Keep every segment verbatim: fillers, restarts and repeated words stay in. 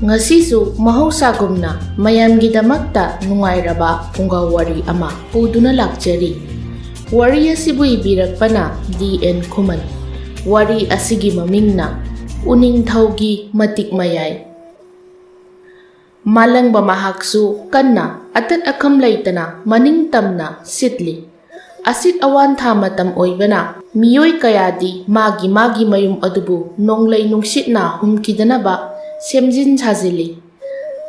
ꯉꯁꯤꯁꯨ ꯃꯍꯧꯁꯥꯒꯨꯝꯅ ꯃꯌꯥꯝꯒꯤꯗꯃꯛꯇ ꯅꯨꯡꯉꯥꯏꯔꯕ ꯐꯨꯡꯒꯥ ꯋꯥꯔꯤ ꯑꯃ ꯄꯨꯗꯨꯅ ꯂꯥꯛꯆꯔꯤ꯫ ꯋꯥꯔꯤ ꯑꯁꯤꯕꯨ ꯏꯕꯤꯔꯛꯄꯅ ꯗꯤ ꯑꯦꯟ ꯈꯨꯃꯟ꯫ ꯋꯥꯔꯤ ꯑꯁꯤꯒꯤ ꯃꯃꯤꯡꯅ ꯎꯅꯤꯡꯊꯧꯒꯤ ꯃꯇꯤꯛ ꯃꯌꯥꯏ꯫ ꯃꯥꯂꯪꯕ ꯃꯍꯥꯛꯁꯨ ꯀꯟꯅ ꯑꯇꯠ ꯑꯈꯝ ꯂꯩꯇꯅ ꯃꯅꯤꯡ ꯇꯝꯅ ꯁꯤꯠꯂꯤ꯫ ꯑꯁꯤꯠ ꯑꯋꯥꯟꯊꯥ ꯃꯇꯝ ꯑꯣꯏꯕꯅ ꯃꯤꯑꯣꯏ ꯀꯌꯥꯗꯤ ꯃꯥꯒꯤ ꯃꯥꯒꯤ ꯃꯌꯨꯝ ꯑꯗꯨꯕꯨ ꯅꯣꯡꯂꯩ ꯅꯨꯡꯁꯤꯠꯅ ꯍꯨꯝꯈꯤꯗꯅꯕ ꯁꯦꯝꯖꯤꯟ ꯁꯥꯖꯤꯜꯂꯤ꯫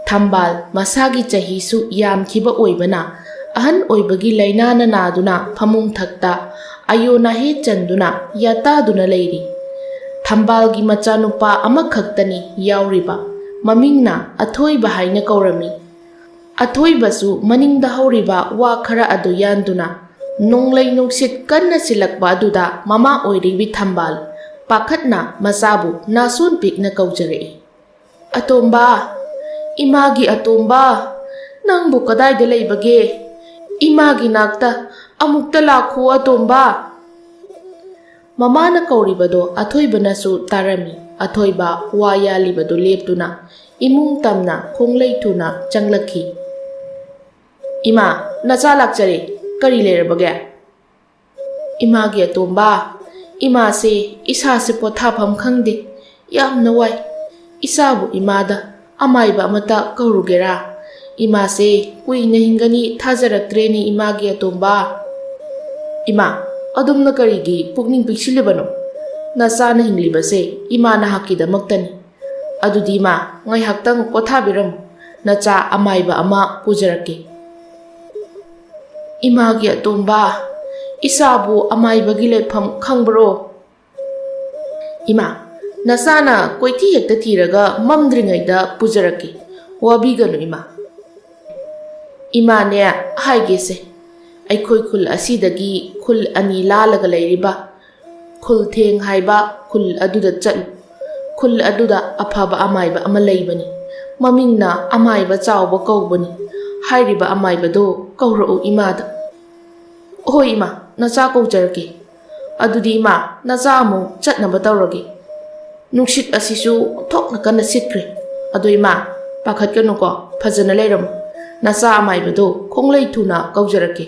ꯊꯝꯕꯥꯜ ꯃꯁꯥꯒꯤ ꯆꯍꯤꯁꯨ ꯌꯥꯝꯈꯤꯕ ꯑꯣꯏꯕꯅ ꯑꯍꯟ ꯑꯣꯏꯕꯒꯤ ꯂꯥꯏꯅꯥꯅ ꯅꯥꯗꯨꯅ ꯐꯃꯨꯡ ꯊꯛꯇ ꯑꯌꯣ ꯅꯥꯍꯦ ꯆꯟꯗꯨꯅ ꯌꯥꯇꯥꯗꯨꯅ ꯂꯩꯔꯤ꯫ ꯊꯝꯕꯥꯜꯒꯤ ꯃꯆꯥꯅꯨꯄꯥ ꯑꯃꯈꯛꯇꯅꯤ ꯌꯥꯎꯔꯤꯕ, ꯃꯃꯤꯡꯅ ꯑꯊꯣꯏꯕ ꯍꯥꯏꯅ ꯀꯧꯔꯝꯃꯤ꯫ ꯑꯊꯣꯏꯕꯁꯨ ꯃꯅꯤꯡꯗ ꯍꯧꯔꯤꯕ ꯋꯥ ꯈꯔ ꯑꯗꯨ ꯌꯥꯟꯗꯨꯅ ꯅꯣꯡꯂꯩ ꯅꯨꯡꯁꯤꯠ ꯀꯟꯅ ꯁꯤꯜꯂꯛꯄ ꯑꯗꯨꯗ ꯃꯃꯥ ꯑꯣꯏꯔꯤꯕꯤ ꯊꯝꯕꯥꯜ ꯄꯥꯈꯠꯅ ꯃꯆꯥꯕꯨ ꯅꯥꯁꯣꯟ ꯄꯤꯛꯅ ꯀꯧꯖꯔꯛꯏ꯫ "ꯑꯇꯣꯝꯕ, ꯏꯃꯥꯒꯤ ꯑꯇꯣꯝꯕ, ꯅꯪꯕꯨ ꯀꯗꯥꯏꯗ ꯂꯩꯕꯒꯦ? ꯏꯃꯥꯒꯤ ꯅꯥꯛꯇ ꯑꯃꯨꯛꯇ ꯂꯥꯛꯈꯣ ꯑꯇꯣꯝꯕ꯫" ꯃꯃꯥꯅ ꯀꯧꯔꯤꯕꯗꯣ ꯑꯊꯣꯏꯕꯅꯁꯨ ꯇꯥꯔꯝꯃꯤ꯫ ꯑꯊꯣꯏꯕ ꯋꯥ ꯌꯥꯜꯂꯤꯕꯗꯨ ꯂꯦꯞꯇꯨꯅ ꯏꯃꯨꯡ ꯇꯝꯅ ꯈꯣꯡꯂꯩ ꯊꯨꯅ ꯆꯪꯂꯛꯈꯤ꯫ "ꯏꯃꯥ, ꯅꯆꯥ ꯂꯥꯛꯆꯔꯦ꯫ ꯀꯔꯤ ꯂꯩꯔꯕꯒꯦ?" "ꯏꯃꯥꯒꯤ ꯑꯇꯣꯝꯕ, ꯏꯃꯥꯁꯦ ꯏꯁꯥꯁꯦ ꯄꯣꯊꯥꯐꯝ ꯈꯪꯗꯦ, ꯌꯥꯝꯅ ꯋꯥꯏ꯫ ꯏꯆꯥꯕꯨ ꯏꯃꯥꯗ ꯑꯃꯥꯏꯕ ꯑꯃꯇ ꯀꯧꯔꯨꯒꯦꯔꯥ? ꯏꯃꯥꯁꯦ ꯀꯨꯏꯅ ꯍꯤꯡꯒꯅꯤ ꯊꯥꯖꯔꯛꯇ꯭ꯔꯦꯅꯦ ꯏꯃꯥꯒꯤ ꯑꯇꯣꯝꯕ꯫" "ꯏꯃꯥ, ꯑꯗꯣꯝꯅ ꯀꯔꯤꯒꯤ ꯄꯨꯛꯅꯤꯡ ꯄꯤꯛꯁꯤꯜꯂꯤꯕꯅꯣ? ꯅꯆꯥꯅ ꯍꯤꯡꯂꯤꯕꯁꯦ ꯏꯃꯥ ꯅꯍꯥꯛꯀꯤꯗꯃꯛꯇꯅꯤ꯫ ꯑꯗꯨꯗꯤ ꯏꯃꯥ, ꯉꯥꯏꯍꯥꯛꯇꯪ ꯄꯣꯊꯥꯕꯤꯔꯝꯃꯨ, ꯅꯆꯥ ꯑꯃꯥꯏꯕ ꯑꯃ ꯄꯨꯖꯔꯛꯀꯦ꯫" "ꯏꯃꯥꯒꯤ ꯑꯇꯣꯝꯕ, ꯏꯆꯥꯕꯨ ꯑꯃꯥꯏꯕꯒꯤ ꯂꯩꯐꯝ ꯈꯪꯕ꯭ꯔꯣ?" "ꯏꯃꯥ, ꯅꯆꯥꯅ ꯀꯣꯏꯊꯤ ꯍꯦꯛꯇ ꯊꯤꯔꯒ ꯃꯝꯗ꯭ꯔꯤꯉꯩꯗ ꯄꯨꯖꯔꯛꯀꯦ, ꯋꯥꯕꯤꯒꯅꯨ ꯏꯃꯥ꯫" "ꯏꯃꯥꯅꯦ ꯍꯥꯏꯒꯦꯁꯦ, ꯑꯩꯈꯣꯏ ꯈꯨꯜ ꯑꯁꯤꯗꯒꯤ ꯈꯨꯜ ꯑꯅꯤ ꯂꯥꯜꯂꯒ ꯂꯩꯔꯤꯕ ꯈꯨꯜ ꯊꯦꯡ ꯍꯥꯏꯕ ꯈꯨꯜ ꯑꯗꯨꯗ ꯆꯠꯂꯨ꯫ ꯈꯨꯜ ꯑꯗꯨꯗ ꯑꯐꯕ ꯑꯃꯥꯏꯕ ꯑꯃ ꯂꯩꯕꯅꯤ꯫ ꯃꯃꯤꯡꯅ ꯑꯃꯥꯏꯕ ꯆꯥꯎꯕ ꯀꯧꯕꯅꯤ꯫ ꯍꯥꯏꯔꯤꯕ ꯑꯃꯥꯏꯕꯗꯣ ꯀꯧꯔꯛꯎ ꯏꯃꯥꯗ꯫" "ꯍꯣꯏ ꯏꯃꯥ, ꯅꯆꯥ ꯀꯧꯖꯔꯛꯀꯦ꯫ ꯑꯗꯨꯗꯤ ꯏꯃꯥ, ꯅꯆꯥ ꯑꯃꯨꯛ ꯆꯠꯅꯕ ꯇꯧꯔꯒꯦ꯫ ꯅꯨꯡꯁꯤꯠ ꯑꯁꯤꯁꯨ ꯑꯣꯟꯊꯣꯛꯅ ꯀꯟꯅ ꯁꯤꯠꯈ꯭ꯔꯦ꯫ ꯑꯗꯣ ꯏꯃꯥ, ꯄꯥꯈꯠꯀꯅꯨꯀꯣ, ꯐꯖꯅ ꯂꯩꯔꯝꯃꯨ꯫ ꯅꯆꯥ ꯑꯃꯥꯏꯕꯗꯣ ꯈꯣꯡꯂꯩ ꯊꯨꯅ ꯀꯧꯖꯔꯛꯀꯦ꯫"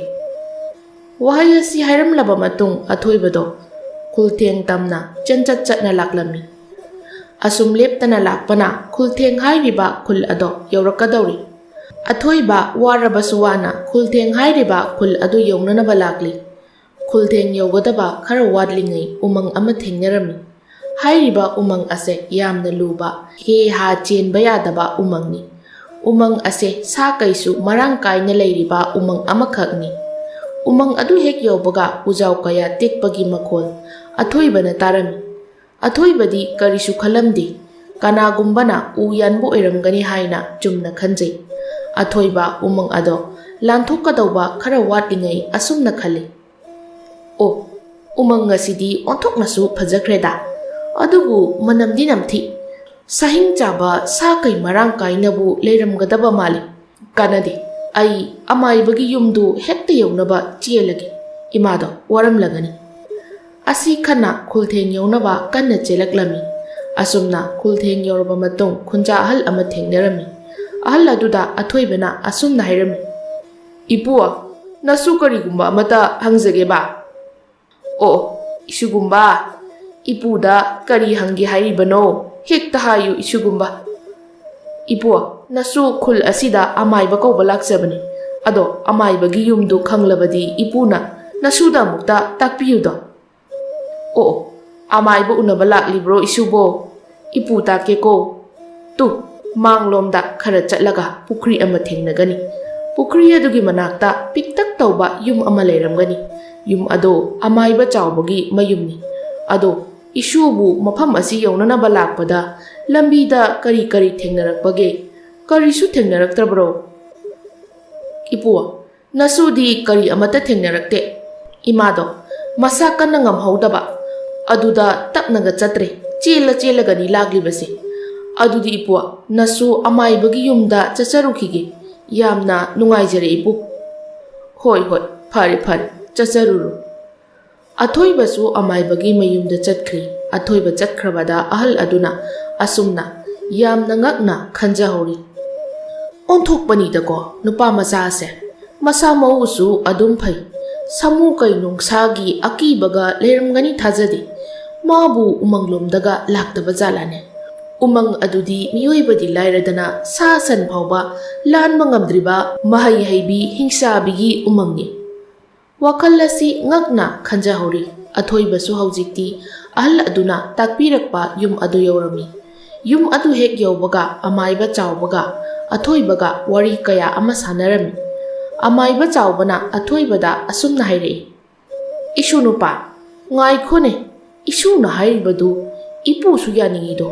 ꯋꯥꯍꯩ ꯑꯁꯤ ꯍꯥꯏꯔꯝꯂꯕ ꯃꯇꯨꯡ ꯑꯊꯣꯏꯕꯗꯣ ꯈꯨꯜꯊꯦꯡ ꯇꯝꯅ ꯆꯦꯟꯆꯠ ꯆꯠꯅ ꯂꯥꯛꯂꯝꯃꯤ꯫ ꯑꯁꯨꯝ ꯂꯦꯞꯇꯅ ꯂꯥꯛꯄꯅ ꯈꯨꯜꯊꯦꯡ ꯍꯥꯏꯔꯤꯕ ꯈꯨꯜ ꯑꯗꯣ ꯌꯧꯔꯛꯀꯗꯧꯔꯤ꯫ ꯑꯊꯣꯏꯕ ꯋꯥꯔꯕꯁꯨ ꯋꯥꯅ ꯈꯨꯜꯊꯦꯡ ꯍꯥꯏꯔꯤꯕ ꯈꯨꯜ ꯑꯗꯨ ꯌꯧꯅꯅꯕ ꯂꯥꯛꯂꯤ꯫ ꯈꯨꯜꯊꯦꯡ ꯌꯧꯒꯗꯕ ꯈꯔ ꯋꯥꯠꯂꯤꯉꯩ ꯎꯃꯪ ꯑꯃ ꯊꯦꯡꯅꯔꯝꯃꯤ꯫ ꯍꯥꯏꯔꯤꯕ ꯎꯃꯪ ꯑꯁꯦ ꯌꯥꯝꯅ ꯂꯨꯕ, ꯍꯦ ꯍꯥ ꯆꯦꯟꯕ ꯌꯥꯗꯕ ꯎꯃꯪꯅꯤ꯫ ꯎꯃꯪ ꯑꯁꯦ ꯁꯥ ꯀꯩꯁꯨ ꯃꯔꯥꯡ ꯀꯥꯏꯅ ꯂꯩꯔꯤꯕ ꯎꯃꯪ ꯑꯃꯈꯛꯅꯤ꯫ ꯎꯃꯪ ꯑꯗꯨ ꯍꯦꯛ ꯌꯧꯕꯒ ꯎꯖꯥꯎ ꯀꯌꯥ ꯇꯦꯛꯄꯒꯤ ꯃꯈꯣꯜ ꯑꯊꯣꯏꯕꯅ ꯇꯥꯔꯝꯃꯤ꯫ ꯑꯊꯣꯏꯕꯗꯤ ꯀꯔꯤꯁꯨ ꯈꯜꯂꯝꯗꯦ꯫ ꯀꯅꯥꯒꯨꯝꯕꯅ ꯎ ꯌꯥꯟꯕ ꯑꯣꯏꯔꯝꯒꯅꯤ ꯍꯥꯏꯅ ꯆꯨꯝꯅ ꯈꯟꯖꯩ꯫ ꯑꯊꯣꯏꯕ ꯎꯃꯪ ꯑꯗꯣ ꯂꯥꯟꯊꯣꯛꯀꯗꯧꯕ ꯈꯔ ꯋꯥꯠꯂꯤꯉꯩ ꯑꯁꯨꯝꯅ ꯈꯜꯂꯤ, "ꯑꯣ, ꯎꯃꯪ ꯑꯁꯤꯗꯤ ꯑꯣꯟꯊꯣꯛꯅꯁꯨ ꯐꯖꯈ꯭ꯔꯦꯗ꯫ ꯑꯗꯨꯕꯨ ꯃꯅꯝꯗꯤ ꯅꯝꯊꯤ꯫ ꯁꯥꯍꯤꯡ ꯆꯥꯕ ꯁꯥ ꯀꯩ ꯃꯔꯥꯡ ꯀꯥꯏꯅꯕꯨ ꯂꯩꯔꯝꯒꯗꯕ ꯃꯥꯜꯂꯤ꯫ ꯀꯥꯟꯅꯗꯦ, ꯑꯩ ꯑꯃꯥꯏꯕꯒꯤ ꯌꯨꯝꯗꯨ ꯍꯦꯛꯇ ꯌꯧꯅꯕ ꯆꯦꯜꯂꯒꯦ꯫ ꯏꯃꯥꯗꯣ ꯋꯥꯔꯝꯂꯒꯅꯤ꯫" ꯑꯁꯤ ꯈꯟꯅ ꯈꯨꯜꯊꯦꯡ ꯌꯧꯅꯕ ꯀꯟꯅ ꯆꯦꯜꯂꯛꯂꯝꯃꯤ꯫ ꯑꯁꯨꯝꯅ ꯈꯨꯜꯊꯦꯡ ꯌꯧꯔꯕ ꯃꯇꯨꯡ ꯈꯨꯟꯖꯥ ꯑꯍꯜ ꯑꯃ ꯊꯦꯡꯅꯔꯝꯃꯤ꯫ ꯑꯍꯜ ꯑꯗꯨꯗ ꯑꯊꯣꯏꯕꯅ ꯑꯁꯨꯝꯅ ꯍꯥꯏꯔꯝꯃꯤ, "ꯏꯄꯨ, ꯅꯁꯨ ꯀꯔꯤꯒꯨꯝꯕ ꯑꯃꯇ ꯍꯪꯖꯒꯦꯕ?" "ꯑꯣ, ꯏꯁꯨꯒꯨꯝꯕ, ꯏꯄꯨꯗ ꯀꯔꯤ ꯍꯪꯒꯦ ꯍꯥꯏꯔꯤꯕꯅꯣ? ꯍꯦꯛꯇ ꯍꯥꯏꯌꯨ, ꯏꯁꯨꯒꯨꯝꯕ꯫" "ꯏꯄꯨ, ꯅꯁꯨ ꯈꯨꯜ ꯑꯁꯤꯗ ꯑꯃꯥꯏꯕ ꯀꯧꯕ ꯂꯥꯛꯆꯕꯅꯤ꯫ ꯑꯗꯣ ꯑꯃꯥꯏꯕꯒꯤ ꯌꯨꯝꯗꯨ ꯈꯪꯂꯕꯗꯤ ꯏꯄꯨꯅ ꯅꯁꯨꯗ ꯑꯃꯨꯛꯇ ꯇꯥꯛꯄꯤꯌꯨꯗꯣ꯫" "ꯑꯣ, ꯑꯃꯥꯏꯕ ꯎꯅꯕ ꯂꯥꯛꯂꯤꯕ꯭ꯔꯣ ꯏꯁꯨꯕꯣ? ꯏꯄꯨ ꯇꯥꯛꯀꯦꯀꯣ꯫ ꯇꯨ, ꯃꯥꯡꯂꯣꯝꯗ ꯈꯔ ꯆꯠꯂꯒ ꯄꯨꯈ꯭ꯔꯤ ꯑꯃ ꯊꯦꯡꯅꯒꯅꯤ꯫ ꯄꯨꯈ꯭ꯔꯤ ꯑꯗꯨꯒꯤ ꯃꯅꯥꯛꯇ ꯄꯤꯛꯇꯛ ꯇꯧꯕ ꯌꯨꯝ ꯑꯃ ꯂꯩꯔꯝꯒꯅꯤ꯫ ꯌꯨꯝ ꯑꯗꯣ ꯑꯃꯥꯏꯕ ꯆꯥꯎꯕꯒꯤ ꯃꯌꯨꯝꯅꯤ꯫ ꯑꯗꯣ ꯏꯁꯨꯕꯨ ꯃꯐꯝ ꯑꯁꯤ ꯌꯧꯅꯅꯕ ꯂꯥꯛꯄꯗ ꯂꯝꯕꯤꯗ ꯀꯔꯤ ꯀꯔꯤ ꯊꯦꯡꯅꯔꯛꯄꯒꯦ? ꯀꯔꯤꯁꯨ ꯊꯦꯡꯅꯔꯛꯇ꯭ꯔꯕ꯭ꯔꯣ?" "ꯏꯄꯨ, ꯅꯁꯨꯗꯤ ꯀꯔꯤ ꯑꯃꯠꯇ ꯊꯦꯡꯅꯔꯛꯇꯦ꯫ ꯏꯃꯥꯗꯣ ꯃꯁꯥ ꯀꯟꯅ ꯉꯝꯍꯧꯗꯕ, ꯑꯗꯨꯗ ꯇꯞꯅꯒ ꯆꯠꯇ꯭ꯔꯦ, ꯆꯦꯜꯂ ꯆꯦꯜꯂꯒꯅꯤ ꯂꯥꯛꯂꯤꯕꯁꯦ꯫ ꯑꯗꯨꯗꯤ ꯏꯄꯨ, ꯅꯁꯨ ꯑꯃꯥꯏꯕꯒꯤ ꯌꯨꯝꯗ ꯆꯠꯆꯔꯨꯈꯤꯒꯦ꯫ ꯌꯥꯝꯅ ꯅꯨꯡꯉꯥꯏꯖꯔꯦ ꯏꯄꯨ꯫" "ꯍꯣꯏ, ꯍꯣꯏ, ꯐꯔꯦ, ꯐꯔꯦ, ꯆꯠꯆꯔꯨꯔꯣ꯫" ꯑꯊꯣꯏꯕꯁꯨ ꯑꯃꯥꯏꯕꯒꯤ ꯃꯌꯨꯝꯗ ꯆꯠꯈ꯭ꯔꯦ꯫ ꯑꯊꯣꯏꯕ ꯆꯠꯈ꯭ꯔꯕꯗ ꯑꯍꯜ ꯑꯗꯨꯅ ꯑꯁꯨꯝꯅ ꯌꯥꯝꯅ ꯉꯛꯅ ꯈꯟꯖꯍꯧꯔꯤ꯫ ꯑꯣꯟꯊꯣꯛꯄꯅꯤꯗꯀꯣ ꯅꯨꯄꯥ ꯃꯆꯥꯁꯦ꯫ ꯃꯁꯥ ꯃꯎꯁꯨ ꯑꯗꯨꯝ ꯐꯩ꯫ ꯁꯥꯃꯨ ꯀꯩ ꯅꯨꯡꯁꯥꯒꯤ ꯑꯀꯤꯕꯒ ꯂꯩꯔꯝꯒꯅꯤ ꯊꯥꯖꯗꯦ꯫ ꯃꯥꯕꯨ ꯎꯃꯪꯂꯣꯝꯗꯒ ꯂꯥꯛꯇꯕ ꯖꯥꯠꯂꯥꯅꯦ? ꯎꯃꯪ ꯑꯗꯨꯗꯤ ꯃꯤꯑꯣꯏꯕꯗꯤ ꯂꯥꯏꯔꯗꯅ ꯁꯥ ꯁꯟ ꯐꯥꯎꯕ ꯂꯥꯟꯕ ꯉꯝꯗ꯭ꯔꯤꯕ ꯃꯍꯩ ꯍꯩꯕꯤ ꯍꯤꯡꯆꯥꯕꯤꯒꯤ ꯎꯃꯪꯅꯤ꯫ ꯋꯥꯈꯜ ꯑꯁꯤ ꯉꯛꯅ ꯈꯟꯖꯍꯧꯔꯤ꯫ ꯑꯊꯣꯏꯕꯁꯨ ꯍꯧꯖꯤꯛꯇꯤ ꯑꯍꯜ ꯑꯗꯨꯅ ꯇꯥꯛꯄꯤꯔꯛꯄ ꯌꯨꯝ ꯑꯗꯨ ꯌꯧꯔꯝꯃꯤ꯫ ꯌꯨꯝ ꯑꯗꯨ ꯍꯦꯛ ꯌꯧꯕꯒ ꯑꯃꯥꯏꯕ ꯆꯥꯎꯕꯒ ꯑꯊꯣꯏꯕꯒ ꯋꯥꯔꯤ ꯀꯌꯥ ꯑꯃ ꯁꯥꯟꯅꯔꯝꯃꯤ꯫ ꯑꯃꯥꯏꯕ ꯆꯥꯎꯕꯅ ꯑꯊꯣꯏꯕꯗ ꯑꯁꯨꯝꯅ ꯍꯥꯏꯔꯛꯏ, "ꯏꯁꯨ ꯅꯨꯄꯥ, ꯉꯥꯏꯈꯣꯅꯦ, ꯏꯁꯨꯅ ꯍꯥꯏꯔꯤꯕꯗꯨ ꯏꯄꯨꯁꯨ ꯌꯥꯅꯤꯡꯉꯤꯗꯣ꯫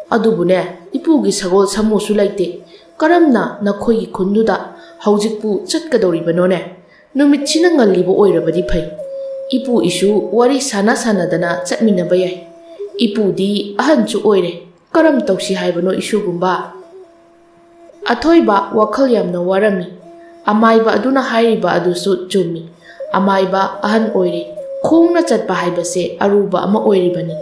ꯑꯗꯨꯕꯨꯅꯦ, ꯏꯄꯨꯒꯤ ꯁꯒꯣꯜ ꯁꯥꯃꯨꯁꯨ ꯂꯩꯇꯦ꯫ ꯀꯔꯝꯅ ꯅꯈꯣꯏꯒꯤ ꯈꯨꯟꯗꯨꯗ ꯍꯧꯖꯤꯛꯄꯨ ꯆꯠꯀꯗꯧꯔꯤꯕꯅꯣꯅꯦ? ꯅꯨꯃꯤꯠꯁꯤꯅ ꯉꯜꯂꯤꯕ ꯑꯣꯏꯔꯕꯗꯤ ꯐꯩ꯫ ꯏꯄꯨ ꯏꯁꯨ ꯋꯥꯔꯤ ꯁꯥꯟꯅ ꯁꯥꯟꯅꯗꯅ ꯆꯠꯃꯤꯟꯅꯕ ꯌꯥꯏ꯫ ꯏꯄꯨꯗꯤ ꯑꯍꯟꯁꯨ ꯑꯣꯏꯔꯦ꯫ ꯀꯔꯝ ꯇꯧꯁꯤ ꯍꯥꯏꯕꯅꯣ ꯏꯁꯨꯒꯨꯝꯕ?" ꯑꯊꯣꯏꯕ ꯋꯥꯈꯜ ꯌꯥꯝꯅ ꯋꯥꯔꯝꯃꯤ꯫ ꯑꯃꯥꯏꯕ ꯑꯗꯨꯅ ꯍꯥꯏꯔꯤꯕ ꯑꯗꯨꯁꯨ ꯆꯨꯝꯃꯤ꯫ ꯑꯃꯥꯏꯕ ꯑꯍꯟ ꯑꯣꯏꯔꯦ꯫ ꯈꯣꯡꯅ ꯆꯠꯄ ꯍꯥꯏꯕꯁꯦ ꯑꯔꯨꯕ ꯑꯃ ꯑꯣꯏꯔꯤꯕꯅꯤ꯫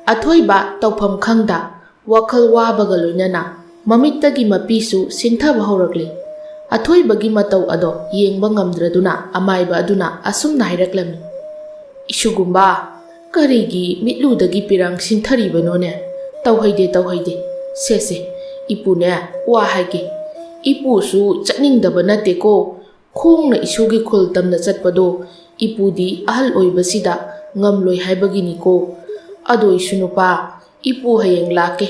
ꯑꯊꯣꯏꯕ ꯇꯧꯐꯝ ꯈꯪꯗ ꯋꯥꯈꯜ ꯋꯥꯕꯒ ꯂꯣꯏꯅꯅ ꯃꯃꯤꯠꯇꯒꯤ ꯃꯄꯤꯁꯨ ꯁꯤꯟꯊꯕ ꯍꯧꯔꯛꯂꯦ꯫ ꯑꯊꯣꯏꯕꯒꯤ ꯃꯇꯧ ꯑꯗꯣ ꯌꯦꯡꯕ ꯉꯝꯗ꯭ꯔꯗꯨꯅ ꯑꯃꯥꯏꯕ ꯑꯗꯨꯅ ꯑꯁꯨꯝꯅ ꯍꯥꯏꯔꯛꯂꯝꯃꯤ, "ꯏꯁꯨꯒꯨꯝꯕ, ꯀꯔꯤꯒꯤ ꯃꯤꯠꯂꯨꯗꯒꯤ ꯄꯤꯔꯥꯡ ꯁꯤꯟꯊꯔꯤꯕꯅꯣꯅꯦ? ꯇꯧꯍꯩꯗꯦ, ꯇꯧꯍꯩꯗꯦ꯫ ꯁꯦ, ꯁꯦ, ꯏꯄꯨꯅꯦ, ꯋꯥ ꯍꯥꯏꯒꯦ꯫ ꯏꯄꯨꯁꯨ ꯆꯠꯅꯤꯡꯗꯕ ꯅꯠꯇꯦꯀꯣ꯫ ꯈꯣꯡꯅ ꯏꯁꯨꯒꯤ ꯈꯨꯜ ꯇꯝꯅ ꯆꯠꯄꯗꯣ ꯏꯄꯨꯗꯤ ꯑꯍꯜ ꯑꯣꯏꯕꯁꯤꯗ ꯉꯝꯂꯣꯏ ꯍꯥꯏꯕꯒꯤꯅꯤꯀꯣ꯫ ꯑꯗꯣ ꯏꯁꯨ ꯅꯨꯄꯥ, ꯏꯄꯨ ꯍꯌꯦꯡ ꯂꯥꯛꯀꯦ꯫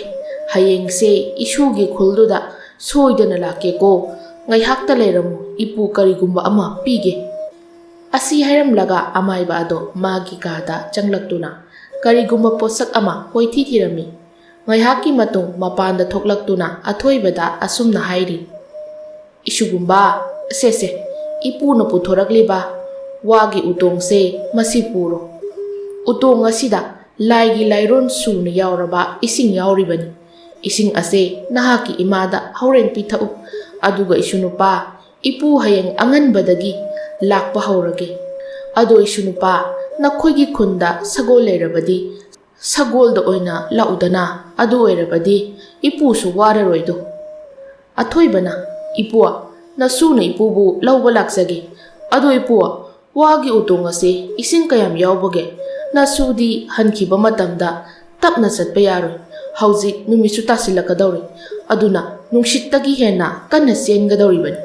ꯍꯌꯦꯡꯁꯦ ꯏꯁꯨꯒꯤ ꯈꯨꯜꯗꯨꯗ ꯁꯣꯏꯗꯅ ꯂꯥꯛꯀꯦꯀꯣ꯫ ꯉꯥꯏꯍꯥꯛꯇ ꯂꯩꯔꯝꯃꯨ, ꯏꯄꯨ ꯀꯔꯤꯒꯨꯝꯕ ꯑꯃ ꯄꯤꯒꯦ꯫" ꯑꯁꯤ ꯍꯥꯏꯔꯝꯂꯒ ꯑꯃꯥꯏꯕ ꯑꯗꯣ ꯃꯥꯒꯤ ꯀꯥꯗ ꯆꯪꯂꯛꯇꯨꯅ ꯀꯔꯤꯒꯨꯝꯕ ꯄꯣꯠꯁꯛ ꯑꯃ ꯀꯣꯏꯊꯤ ꯊꯤꯔꯝꯃꯤ꯫ ꯉꯥꯏꯍꯥꯛꯀꯤ ꯃꯇꯨꯡ ꯃꯄꯥꯟꯗ ꯊꯣꯛꯂꯛꯇꯨꯅ ꯑꯊꯣꯏꯕꯗ ꯑꯁꯨꯝꯅ ꯍꯥꯏꯔꯤ, "ꯏꯁꯨꯒꯨꯝꯕ, ꯁꯦ, ꯁꯦ, ꯏꯄꯨꯅ ꯄꯨꯊꯣꯔꯛꯂꯤꯕ ꯋꯥꯒꯤ ꯎꯇꯣꯡꯁꯦ ꯃꯁꯤ ꯄꯨꯔꯣ꯫ ꯎꯇꯣꯡ ꯑꯁꯤꯗ ꯂꯥꯏꯒꯤ ꯂꯥꯏꯔꯣꯟ ꯁꯨꯅ ꯌꯥꯎꯔꯕ ꯏꯁꯤꯡ ꯌꯥꯎꯔꯤꯕꯅꯤ꯫ ꯏꯁꯤꯡ ꯑꯁꯦ ꯅꯍꯥꯛꯀꯤ ꯏꯃꯥꯗ ꯍꯣꯔꯦꯟ ꯄꯤꯊꯛꯎ꯫ ꯑꯗꯨꯒ ꯏꯁꯨ ꯅꯨꯄꯥ, ꯏꯄꯨ ꯍꯌꯦꯡ ꯑꯉꯟꯕꯗꯒꯤ ꯂꯥꯛꯄ ꯍꯧꯔꯒꯦ꯫ ꯑꯗꯣ ꯏꯁꯨ ꯅꯨꯄꯥ, ꯅꯈꯣꯏꯒꯤ ꯈꯨꯟꯗ ꯁꯒꯣꯜ ꯂꯩꯔꯕꯗꯤ ꯁꯒꯣꯜꯗ ꯑꯣꯏꯅ ꯂꯥꯛꯎꯗꯅ꯫ ꯑꯗꯨ ꯑꯣꯏꯔꯕꯗꯤ ꯏꯄꯨꯁꯨ ꯋꯥꯔꯔꯣꯏꯗꯣ꯫ ꯑꯊꯣꯏꯕꯅ, "ꯏꯄꯨ, ꯅꯁꯨꯅ ꯏꯄꯨꯕꯨ ꯂꯧꯕ ꯂꯥꯛꯆꯒꯦ꯫ ꯑꯗꯣ ꯏꯄꯨ, ꯋꯥꯒꯤ ꯎꯇꯣꯡ ꯑꯁꯤ ꯏꯁꯤꯡ ꯀꯌꯥꯝ ꯌꯥꯎꯕꯒꯦ? ꯅꯁꯨꯗꯤ ꯍꯟꯈꯤꯕ ꯃꯇꯝꯗ ꯇꯞꯅ ꯆꯠꯄ ꯌꯥꯔꯣꯏ꯫ ꯍꯧꯖꯤꯛ ꯅꯨꯃꯤꯠꯁꯨ ꯇꯥꯁꯤꯜꯂꯛꯀꯗꯧꯔꯦ꯫ ꯑꯗꯨꯅ ꯅꯨꯡꯁꯤꯠꯇꯒꯤ ꯍꯦꯟꯅ ꯀꯟꯅ ꯆꯦꯟꯒꯗꯧꯔꯤꯕꯅꯤ꯫"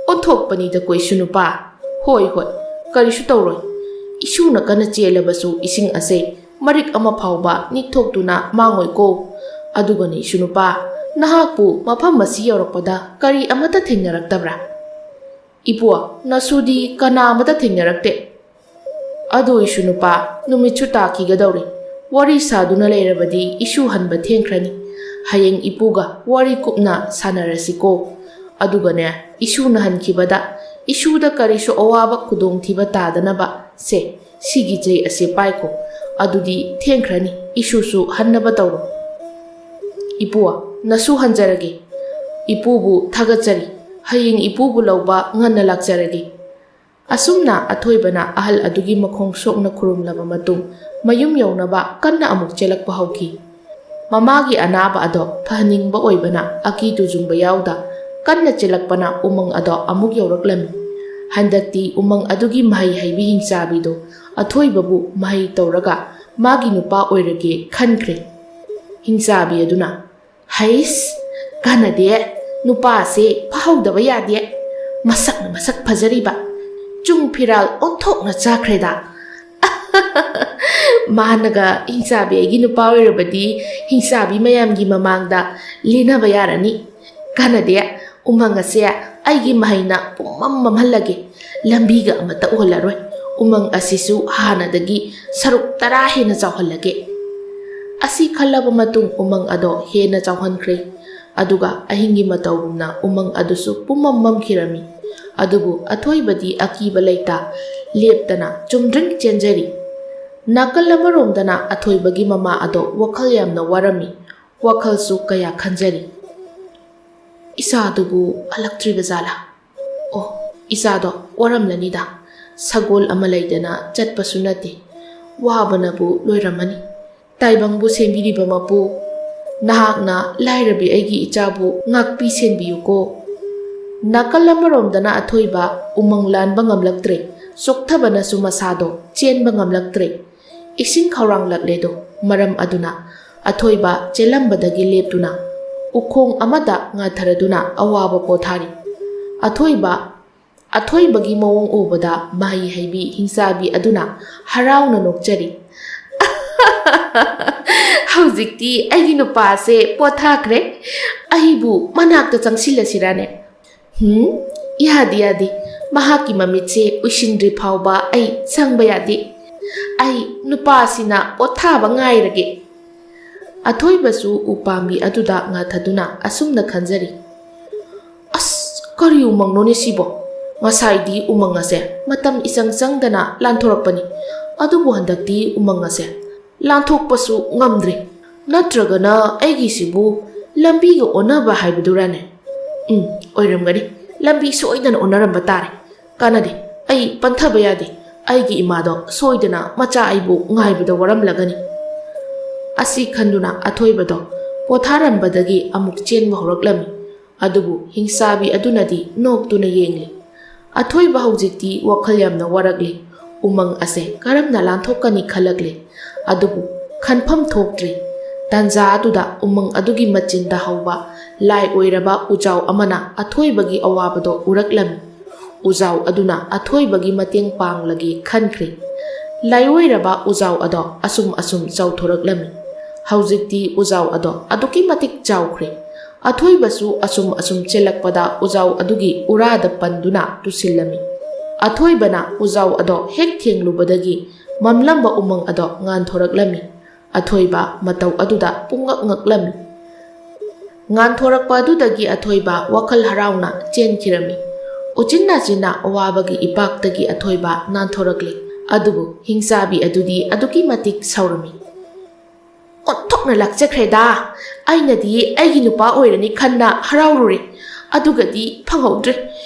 ꯑꯣꯟꯊꯣꯛꯄꯅꯤꯗꯀꯣ ꯏꯁꯨ ꯅꯨꯄꯥ꯫ "ꯍꯣꯏ, ꯍꯣꯏ, ꯀꯔꯤꯁꯨ ꯇꯧꯔꯣꯏ꯫ ꯏꯁꯨꯅ ꯀꯟꯅ ꯆꯦꯜꯂꯕꯁꯨ ꯏꯁꯤꯡ ꯑꯁꯦ ꯃꯔꯤꯛ ꯑꯃ ꯐꯥꯎꯕ ꯅꯤꯛꯊꯣꯛꯇꯨꯅ ꯃꯥꯡꯉꯣꯏꯀꯣ꯫ ꯑꯗꯨꯒꯅꯦ ꯏꯁꯨ ꯅꯨꯄꯥ, ꯅꯍꯥꯛꯄꯨ ꯃꯐꯝ ꯑꯁꯤ ꯌꯧꯔꯛꯄꯗ ꯀꯔꯤ ꯑꯃꯠꯇ ꯊꯦꯡꯅꯔꯛꯇꯕ꯭ꯔꯥ?" "ꯏꯄꯨ, ꯅꯁꯨꯗꯤ ꯀꯅꯥ ꯑꯃꯠꯇ ꯊꯦꯡꯅꯔꯛꯇꯦ꯫" "ꯑꯗꯨ ꯏꯁꯨ ꯅꯨꯄꯥ, ꯅꯨꯃꯤꯠꯁꯨ ꯇꯥꯈꯤꯒꯗꯧꯔꯦ꯫ ꯋꯥꯔꯤ ꯁꯥꯗꯨꯅ ꯂꯩꯔꯕꯗꯤ ꯏꯁꯨ ꯍꯟꯕ ꯊꯦꯡꯈ꯭ꯔꯅꯤ꯫ ꯍꯌꯦꯡ ꯏꯄꯨꯒ ꯋꯥꯔꯤ ꯀꯨꯞꯅ ꯁꯥꯟꯅꯔꯁꯤꯀꯣ꯫ ꯑꯗꯨꯒꯅꯦ, ꯏꯁꯨꯅ ꯍꯟꯈꯤꯕꯗ ꯏꯁꯨꯗ ꯀꯔꯤꯁꯨ ꯑꯋꯥꯕ ꯈꯨꯗꯣꯡꯊꯤꯕ ꯇꯥꯗꯅꯕ ꯁꯦ, ꯁꯤꯒꯤ ꯆꯩ ꯑꯁꯤ ꯄꯥꯏꯈꯣ꯫ ꯑꯗꯨꯗꯤ ꯊꯦꯡꯈ꯭ꯔꯅꯤ, ꯏꯁꯨꯁꯨ ꯍꯟꯅꯕ ꯇꯧꯔꯣ꯫" "ꯏꯄꯨ, ꯅꯁꯨ ꯍꯟꯖꯔꯒꯦ꯫ ꯏꯄꯨꯕꯨ ꯊꯥꯒꯠꯆꯔꯤ꯫ ꯍꯌꯦꯡ ꯏꯄꯨꯕꯨ ꯂꯧꯕ ꯉꯟꯅ ꯂꯥꯛꯆꯔꯒꯦ꯫" ꯑꯁꯨꯝꯅ ꯑꯊꯣꯏꯕꯅ ꯑꯍꯜ ꯑꯗꯨꯒꯤ ꯃꯈꯣꯡ ꯁꯣꯛꯅ ꯈꯨꯔꯨꯝꯂꯕ ꯃꯇꯨꯡ, ꯃꯌꯨꯝ ꯌꯧꯅꯕ ꯀꯟꯅ ꯑꯃꯨꯛ ꯆꯦꯜꯂꯛꯄ ꯍꯧꯈꯤ꯫ ꯃꯃꯥꯒꯤ ꯑꯅꯥꯕ ꯑꯗꯣ ꯐꯍꯟꯅꯤꯡꯕ ꯑꯣꯏꯕꯅ ꯑꯀꯤ ꯇꯨꯖꯨꯡꯕ ꯌꯥꯎꯗ ꯀꯟꯅ ꯆꯦꯜꯂꯛꯄꯅ ꯎꯃꯪ ꯑꯗꯣ ꯑꯃꯨꯛ ꯌꯧꯔꯛꯂꯝꯃꯤ꯫ ꯍꯟꯗꯛꯇꯤ ꯎꯃꯪ ꯑꯗꯨꯒꯤ ꯃꯍꯩ ꯍꯩꯕꯤ ꯍꯤꯡꯆꯥꯕꯤꯗꯣ ꯑꯊꯣꯏꯕꯕꯨ ꯃꯍꯩ ꯇꯧꯔꯒ ꯃꯥꯒꯤ ꯅꯨꯄꯥ ꯑꯣꯏꯔꯒꯦ ꯈꯟꯈ꯭ꯔꯦ꯫ ꯍꯤꯡꯆꯥꯕꯤ ꯑꯗꯨꯅ, "ꯍꯩꯁ, ꯀꯥꯟꯅꯗꯦ, ꯅꯨꯄꯥꯁꯦ ꯐꯍꯧꯗꯕ ꯌꯥꯗꯦ꯫ ꯃꯁꯛꯅ ꯃꯁꯛ ꯐꯖꯔꯤꯕ, ꯆꯨꯡ ꯐꯤꯔꯥꯜ ꯑꯣꯟꯊꯣꯛꯅ ꯆꯥꯈ꯭ꯔꯦꯗ꯫" "ꯃꯥꯅꯒ ꯍꯤꯡꯆꯥꯕꯤ ꯑꯩꯒꯤ ꯅꯨꯄꯥ ꯑꯣꯏꯔꯕꯗꯤ ꯍꯤꯡꯆꯥꯕꯤ ꯃꯌꯥꯝꯒꯤ ꯃꯃꯥꯡꯗ ꯂꯦꯟꯅꯕ ꯌꯥꯔꯅꯤ꯫ ꯀꯥꯟꯅꯗꯦ, ꯎꯃꯪ ꯑꯁꯦ ꯑꯩꯒꯤ ꯃꯍꯩꯅ ꯄꯨꯝꯃꯝ ꯃꯝꯍꯜꯂꯒꯦ꯫ ꯂꯝꯕꯤꯒ ꯑꯃꯠꯇ ꯎꯍꯜꯂꯔꯣꯏ꯫ ꯎꯃꯪ ꯑꯁꯤꯁꯨ ꯍꯥꯟꯅꯗꯒꯤ ꯁꯔꯨꯛ ꯇꯔꯥ ꯍꯦꯟꯅ ꯆꯥꯎꯍꯜꯂꯒꯦ꯫" ꯑꯁꯤ ꯈꯜꯂꯕ ꯃꯇꯨꯡ ꯎꯃꯪ ꯑꯗꯣ ꯍꯦꯟꯅ ꯆꯥꯎꯍꯟꯈ꯭ꯔꯦ꯫ ꯑꯗꯨꯒ ꯑꯍꯤꯡꯒꯤ ꯃꯇꯧꯒꯨꯝꯅ ꯎꯃꯪ ꯑꯗꯨꯁꯨ ꯄꯨꯝꯃꯝ ꯃꯝꯈꯤꯔꯝꯃꯤ꯫ ꯑꯗꯨꯕꯨ ꯑꯊꯣꯏꯕꯗꯤ ꯑꯀꯤꯕ ꯂꯩꯇ ꯂꯦꯞꯇꯅ ꯆꯨꯝꯗ꯭ꯔꯤꯡ ꯆꯦꯟꯖꯔꯤ꯫ ꯅꯥꯀꯜ ꯑꯃꯔꯣꯝꯗꯅ ꯑꯊꯣꯏꯕꯒꯤ ꯃꯃꯥ ꯑꯗꯣ ꯋꯥꯈꯜ ꯌꯥꯝꯅ ꯋꯥꯔꯝꯃꯤ꯫ ꯋꯥꯈꯜꯁꯨ ꯀꯌꯥ ꯈꯟꯖꯔꯤ꯫ "ꯏꯆꯥꯗꯨꯕꯨ ꯍꯜꯂꯛꯇ꯭ꯔꯤꯕ ꯖꯥꯠꯂꯥ? ꯑꯣ, ꯏꯆꯥꯗꯣ ꯋꯥꯔꯝꯂꯅꯤꯗ꯫ ꯁꯒꯣꯜ ꯑꯃ ꯂꯩꯗꯅ ꯆꯠꯄꯁꯨ ꯅꯠꯇꯦ꯫ ꯋꯥꯕꯅꯕꯨ ꯂꯣꯏꯔꯝꯃꯅꯤ꯫ ꯇꯥꯏꯕꯪꯕꯨ ꯁꯦꯝꯕꯤꯔꯤꯕ ꯃꯄꯨ, ꯅꯍꯥꯛꯅ ꯂꯥꯏꯔꯕꯤ ꯑꯩꯒꯤ ꯏꯆꯥꯕꯨ ꯉꯥꯛꯄꯤ ꯁꯦꯟꯕꯤꯌꯨꯀꯣ꯫ ꯅꯥꯀꯜ ꯑꯃꯔꯣꯝꯗꯅ ꯑꯊꯣꯏꯕ ꯎꯃꯪ ꯂꯥꯟꯕ ꯉꯝꯂꯛꯇ꯭ꯔꯦ, ꯆꯣꯛꯊꯕꯅꯁꯨ ꯃꯁꯥꯗꯣ ꯆꯦꯟꯕ ꯉꯝꯂꯛꯇ꯭ꯔꯦ꯫ ꯏꯁꯤꯡ ꯈꯧꯔꯥꯡꯂꯛꯂꯦꯗꯣ ꯃꯔꯝ ꯑꯗꯨꯅ ꯑꯊꯣꯏꯕ ꯆꯦꯜꯂꯝꯕꯗꯒꯤ ꯂꯦꯞꯇꯨꯅ ꯎꯈꯣꯡ ꯑꯃꯗ ꯉꯥꯊꯔꯗꯨꯅ ꯑꯋꯥꯕ ꯄꯣꯊꯥꯔꯤ꯫ ꯑꯊꯣꯏꯕ, ꯑꯊꯣꯏꯕꯒꯤ ꯃꯑꯣꯡ ꯎꯕꯗ ꯃꯍꯩ ꯍꯩꯕꯤ ꯍꯤꯡꯆꯥꯕꯤ ꯑꯗꯨꯅ ꯍꯔꯥꯎꯅ ꯅꯣꯛꯆꯔꯤ꯫ "ꯍꯧꯖꯤꯛꯇꯤ ꯑꯩꯒꯤ ꯅꯨꯄꯥꯁꯦ ꯄꯣꯊꯥꯈ꯭ꯔꯦ꯫ ꯑꯩꯕꯨ ꯃꯅꯥꯛꯇ ꯆꯪꯁꯤꯜꯂꯁꯤꯔꯥꯅꯦ?" "ꯍꯨꯝ, ꯌꯥꯗꯦ, ꯌꯥꯗꯦ꯫ ꯃꯍꯥꯛꯀꯤ ꯃꯃꯤꯠꯁꯦ ꯎꯏꯁꯤꯟꯗ꯭ꯔꯤ ꯐꯥꯎꯕ ꯑꯩ ꯆꯪꯕ ꯌꯥꯗꯦ꯫ ꯑꯩ ꯅꯨꯄꯥꯁꯤꯅ ꯄꯣꯊꯥꯕ ꯉꯥꯏꯔꯒꯦ꯫" ꯑꯊꯣꯏꯕꯁꯨ ꯎꯄꯥꯝꯕꯤ ꯑꯗꯨꯗ ꯉꯥꯊꯗꯨꯅ ꯑꯁꯨꯝꯅ ꯈꯟꯖꯔꯤ, "ꯑꯁ, ꯀꯔꯤ ꯎꯃꯪꯅꯣꯅꯦ ꯁꯤꯕꯣ? ꯉꯁꯥꯏꯗꯤ ꯎꯃꯪ ꯑꯁꯦ ꯃꯇꯝ ꯏꯆꯪ ꯆꯪꯗꯅ ꯂꯥꯟꯊꯣꯔꯛꯄꯅꯤ, ꯑꯗꯨꯕꯨ ꯍꯟꯗꯛꯇꯤ ꯎꯃꯪ ꯑꯁꯦ ꯂꯥꯟꯊꯣꯛꯄꯁꯨ ꯉꯝꯗ꯭ꯔꯦ꯫ ꯅꯠꯇ꯭ꯔꯒꯅ ꯑꯩꯒꯤꯁꯤꯕꯨ ꯂꯝꯕꯤꯒ ꯑꯣꯟꯅꯕ ꯍꯥꯏꯕꯗꯨꯔꯥꯅꯦ? ꯎꯝ, ꯑꯣꯏꯔꯝꯒꯅꯤ꯫ ꯂꯝꯕꯤ ꯁꯣꯏꯗꯅ ꯑꯣꯟꯅꯔꯝꯕ ꯇꯥꯔꯦ꯫ ꯀꯥꯟꯅꯗꯦ, ꯑꯩ ꯄꯟꯊꯕ ꯌꯥꯗꯦ꯫ ꯑꯩꯒꯤ ꯏꯃꯥꯗꯣ ꯁꯣꯏꯗꯅ ꯃꯆꯥ ꯑꯩꯕꯨ ꯉꯥꯏꯕꯗ ꯋꯥꯔꯝꯂꯒꯅꯤ꯫" ꯑꯁꯤ ꯈꯟꯗꯨꯅ ꯑꯊꯣꯏꯕꯗꯣ ꯄꯣꯊꯥꯔꯝꯕꯗꯒꯤ ꯑꯃꯨꯛ ꯆꯦꯟꯕ ꯍꯧꯔꯛꯂꯝꯃꯤ꯫ ꯑꯗꯨꯕꯨ ꯍꯤꯡꯆꯥꯕꯤ ꯑꯗꯨꯅꯗꯤ ꯅꯣꯛꯇꯨꯅ ꯌꯦꯡꯂꯤ꯫ ꯑꯊꯣꯏꯕ ꯍꯧꯖꯤꯛꯇꯤ ꯋꯥꯈꯜ ꯌꯥꯝꯅ ꯋꯥꯔꯛꯂꯤ꯫ ꯎꯃꯪ ꯑꯁꯦ ꯀꯔꯝꯅ ꯂꯥꯟꯊꯣꯛꯀꯅꯤ ꯈꯜꯂꯛꯂꯤ꯫ ꯑꯗꯨꯕꯨ ꯈꯟꯐꯝ ꯊꯣꯛꯇ꯭ꯔꯤ꯫ ꯇꯥꯟꯖꯥ ꯑꯗꯨꯗ ꯎꯃꯪ ꯑꯗꯨꯒꯤ ꯃꯆꯤꯟꯗ ꯍꯧꯕ ꯂꯥꯏ ꯑꯣꯏꯔꯕ ꯎꯖꯥꯎ ꯑꯃꯅ ꯑꯊꯣꯏꯕꯒꯤ ꯑꯋꯥꯕꯗꯣ ꯎꯔꯛꯂꯝꯃꯤ꯫ ꯎꯖꯥꯎ ꯑꯗꯨꯅ ꯑꯊꯣꯏꯕꯒꯤ ꯃꯇꯦꯡ ꯄꯥꯡꯂꯒꯦ ꯈꯟꯈ꯭ꯔꯦ꯫ ꯂꯥꯏꯑꯣꯏꯔꯕ ꯎꯖꯥꯎ ꯑꯗꯣ ꯑꯁꯨꯝ ꯑꯁꯨꯝ ꯆꯥꯎꯊꯣꯔꯛꯂꯝꯃꯤ꯫ ꯍꯧꯖꯤꯛꯇꯤ ꯎꯖꯥꯎ ꯑꯗꯣ ꯑꯗꯨꯛꯀꯤ ꯃꯇꯤꯛ ꯆꯥꯎꯈ꯭ꯔꯦ꯫ ꯑꯊꯣꯏꯕꯁꯨ ꯑꯁꯨꯝ ꯑꯁꯨꯝ ꯆꯦꯜꯂꯛꯄꯗ ꯎꯖꯥꯎ ꯑꯗꯨꯒꯤ ꯎꯔꯥꯗ ꯄꯟꯗꯨꯅ ꯇꯨꯁꯤꯜꯂꯝꯃꯤ꯫ ꯑꯊꯣꯏꯕꯅ ꯎꯖꯥꯎ ꯑꯗꯣ ꯍꯦꯛ ꯊꯦꯡꯂꯨꯕꯗꯒꯤ ꯃꯝꯂꯝꯕ ꯎꯃꯪ ꯑꯗꯣ ꯉꯥꯟꯊꯣꯔꯛꯂꯝꯃꯤ꯫ ꯑꯊꯣꯏꯕ ꯃꯇꯧ ꯑꯗꯨꯗ ꯄꯨꯡꯉꯛ ꯉꯛꯂꯝꯃꯤ꯫ ꯉꯥꯟꯊꯣꯔꯛꯄ ꯑꯗꯨꯗꯒꯤ ꯑꯊꯣꯏꯕ ꯋꯥꯈꯜ ꯍꯔꯥꯎꯅ ꯆꯦꯟꯈꯤꯔꯝꯃꯤ꯫ ꯎꯆꯤꯟ ꯅꯥꯆꯤꯟꯅ ꯑꯋꯥꯕꯒꯤ ꯏꯄꯥꯛꯇꯒꯤ ꯑꯊꯣꯏꯕ ꯅꯥꯟꯊꯣꯔꯛꯂꯤ꯫ ꯑꯗꯨꯕꯨ ꯍꯤꯡꯆꯥꯕꯤ ꯑꯗꯨꯗꯤ ꯑꯗꯨꯛꯀꯤ ꯃꯇꯤꯛ ꯁꯥꯎꯔꯝꯃꯤ꯫ "ꯑꯣꯟꯊꯣꯛꯅ ꯂꯥꯛꯆꯈ꯭ꯔꯦꯗ! ꯑꯩꯅꯗꯤ ꯑꯩꯒꯤ ꯅꯨꯄꯥ ꯑꯣꯏꯔꯅꯤ ꯈꯟꯅ ꯍꯔꯥꯎꯔꯨꯔꯦ꯫ ꯑꯗꯨꯒꯗꯤ ꯐꯪꯍꯧꯗ꯭ꯔꯦ꯫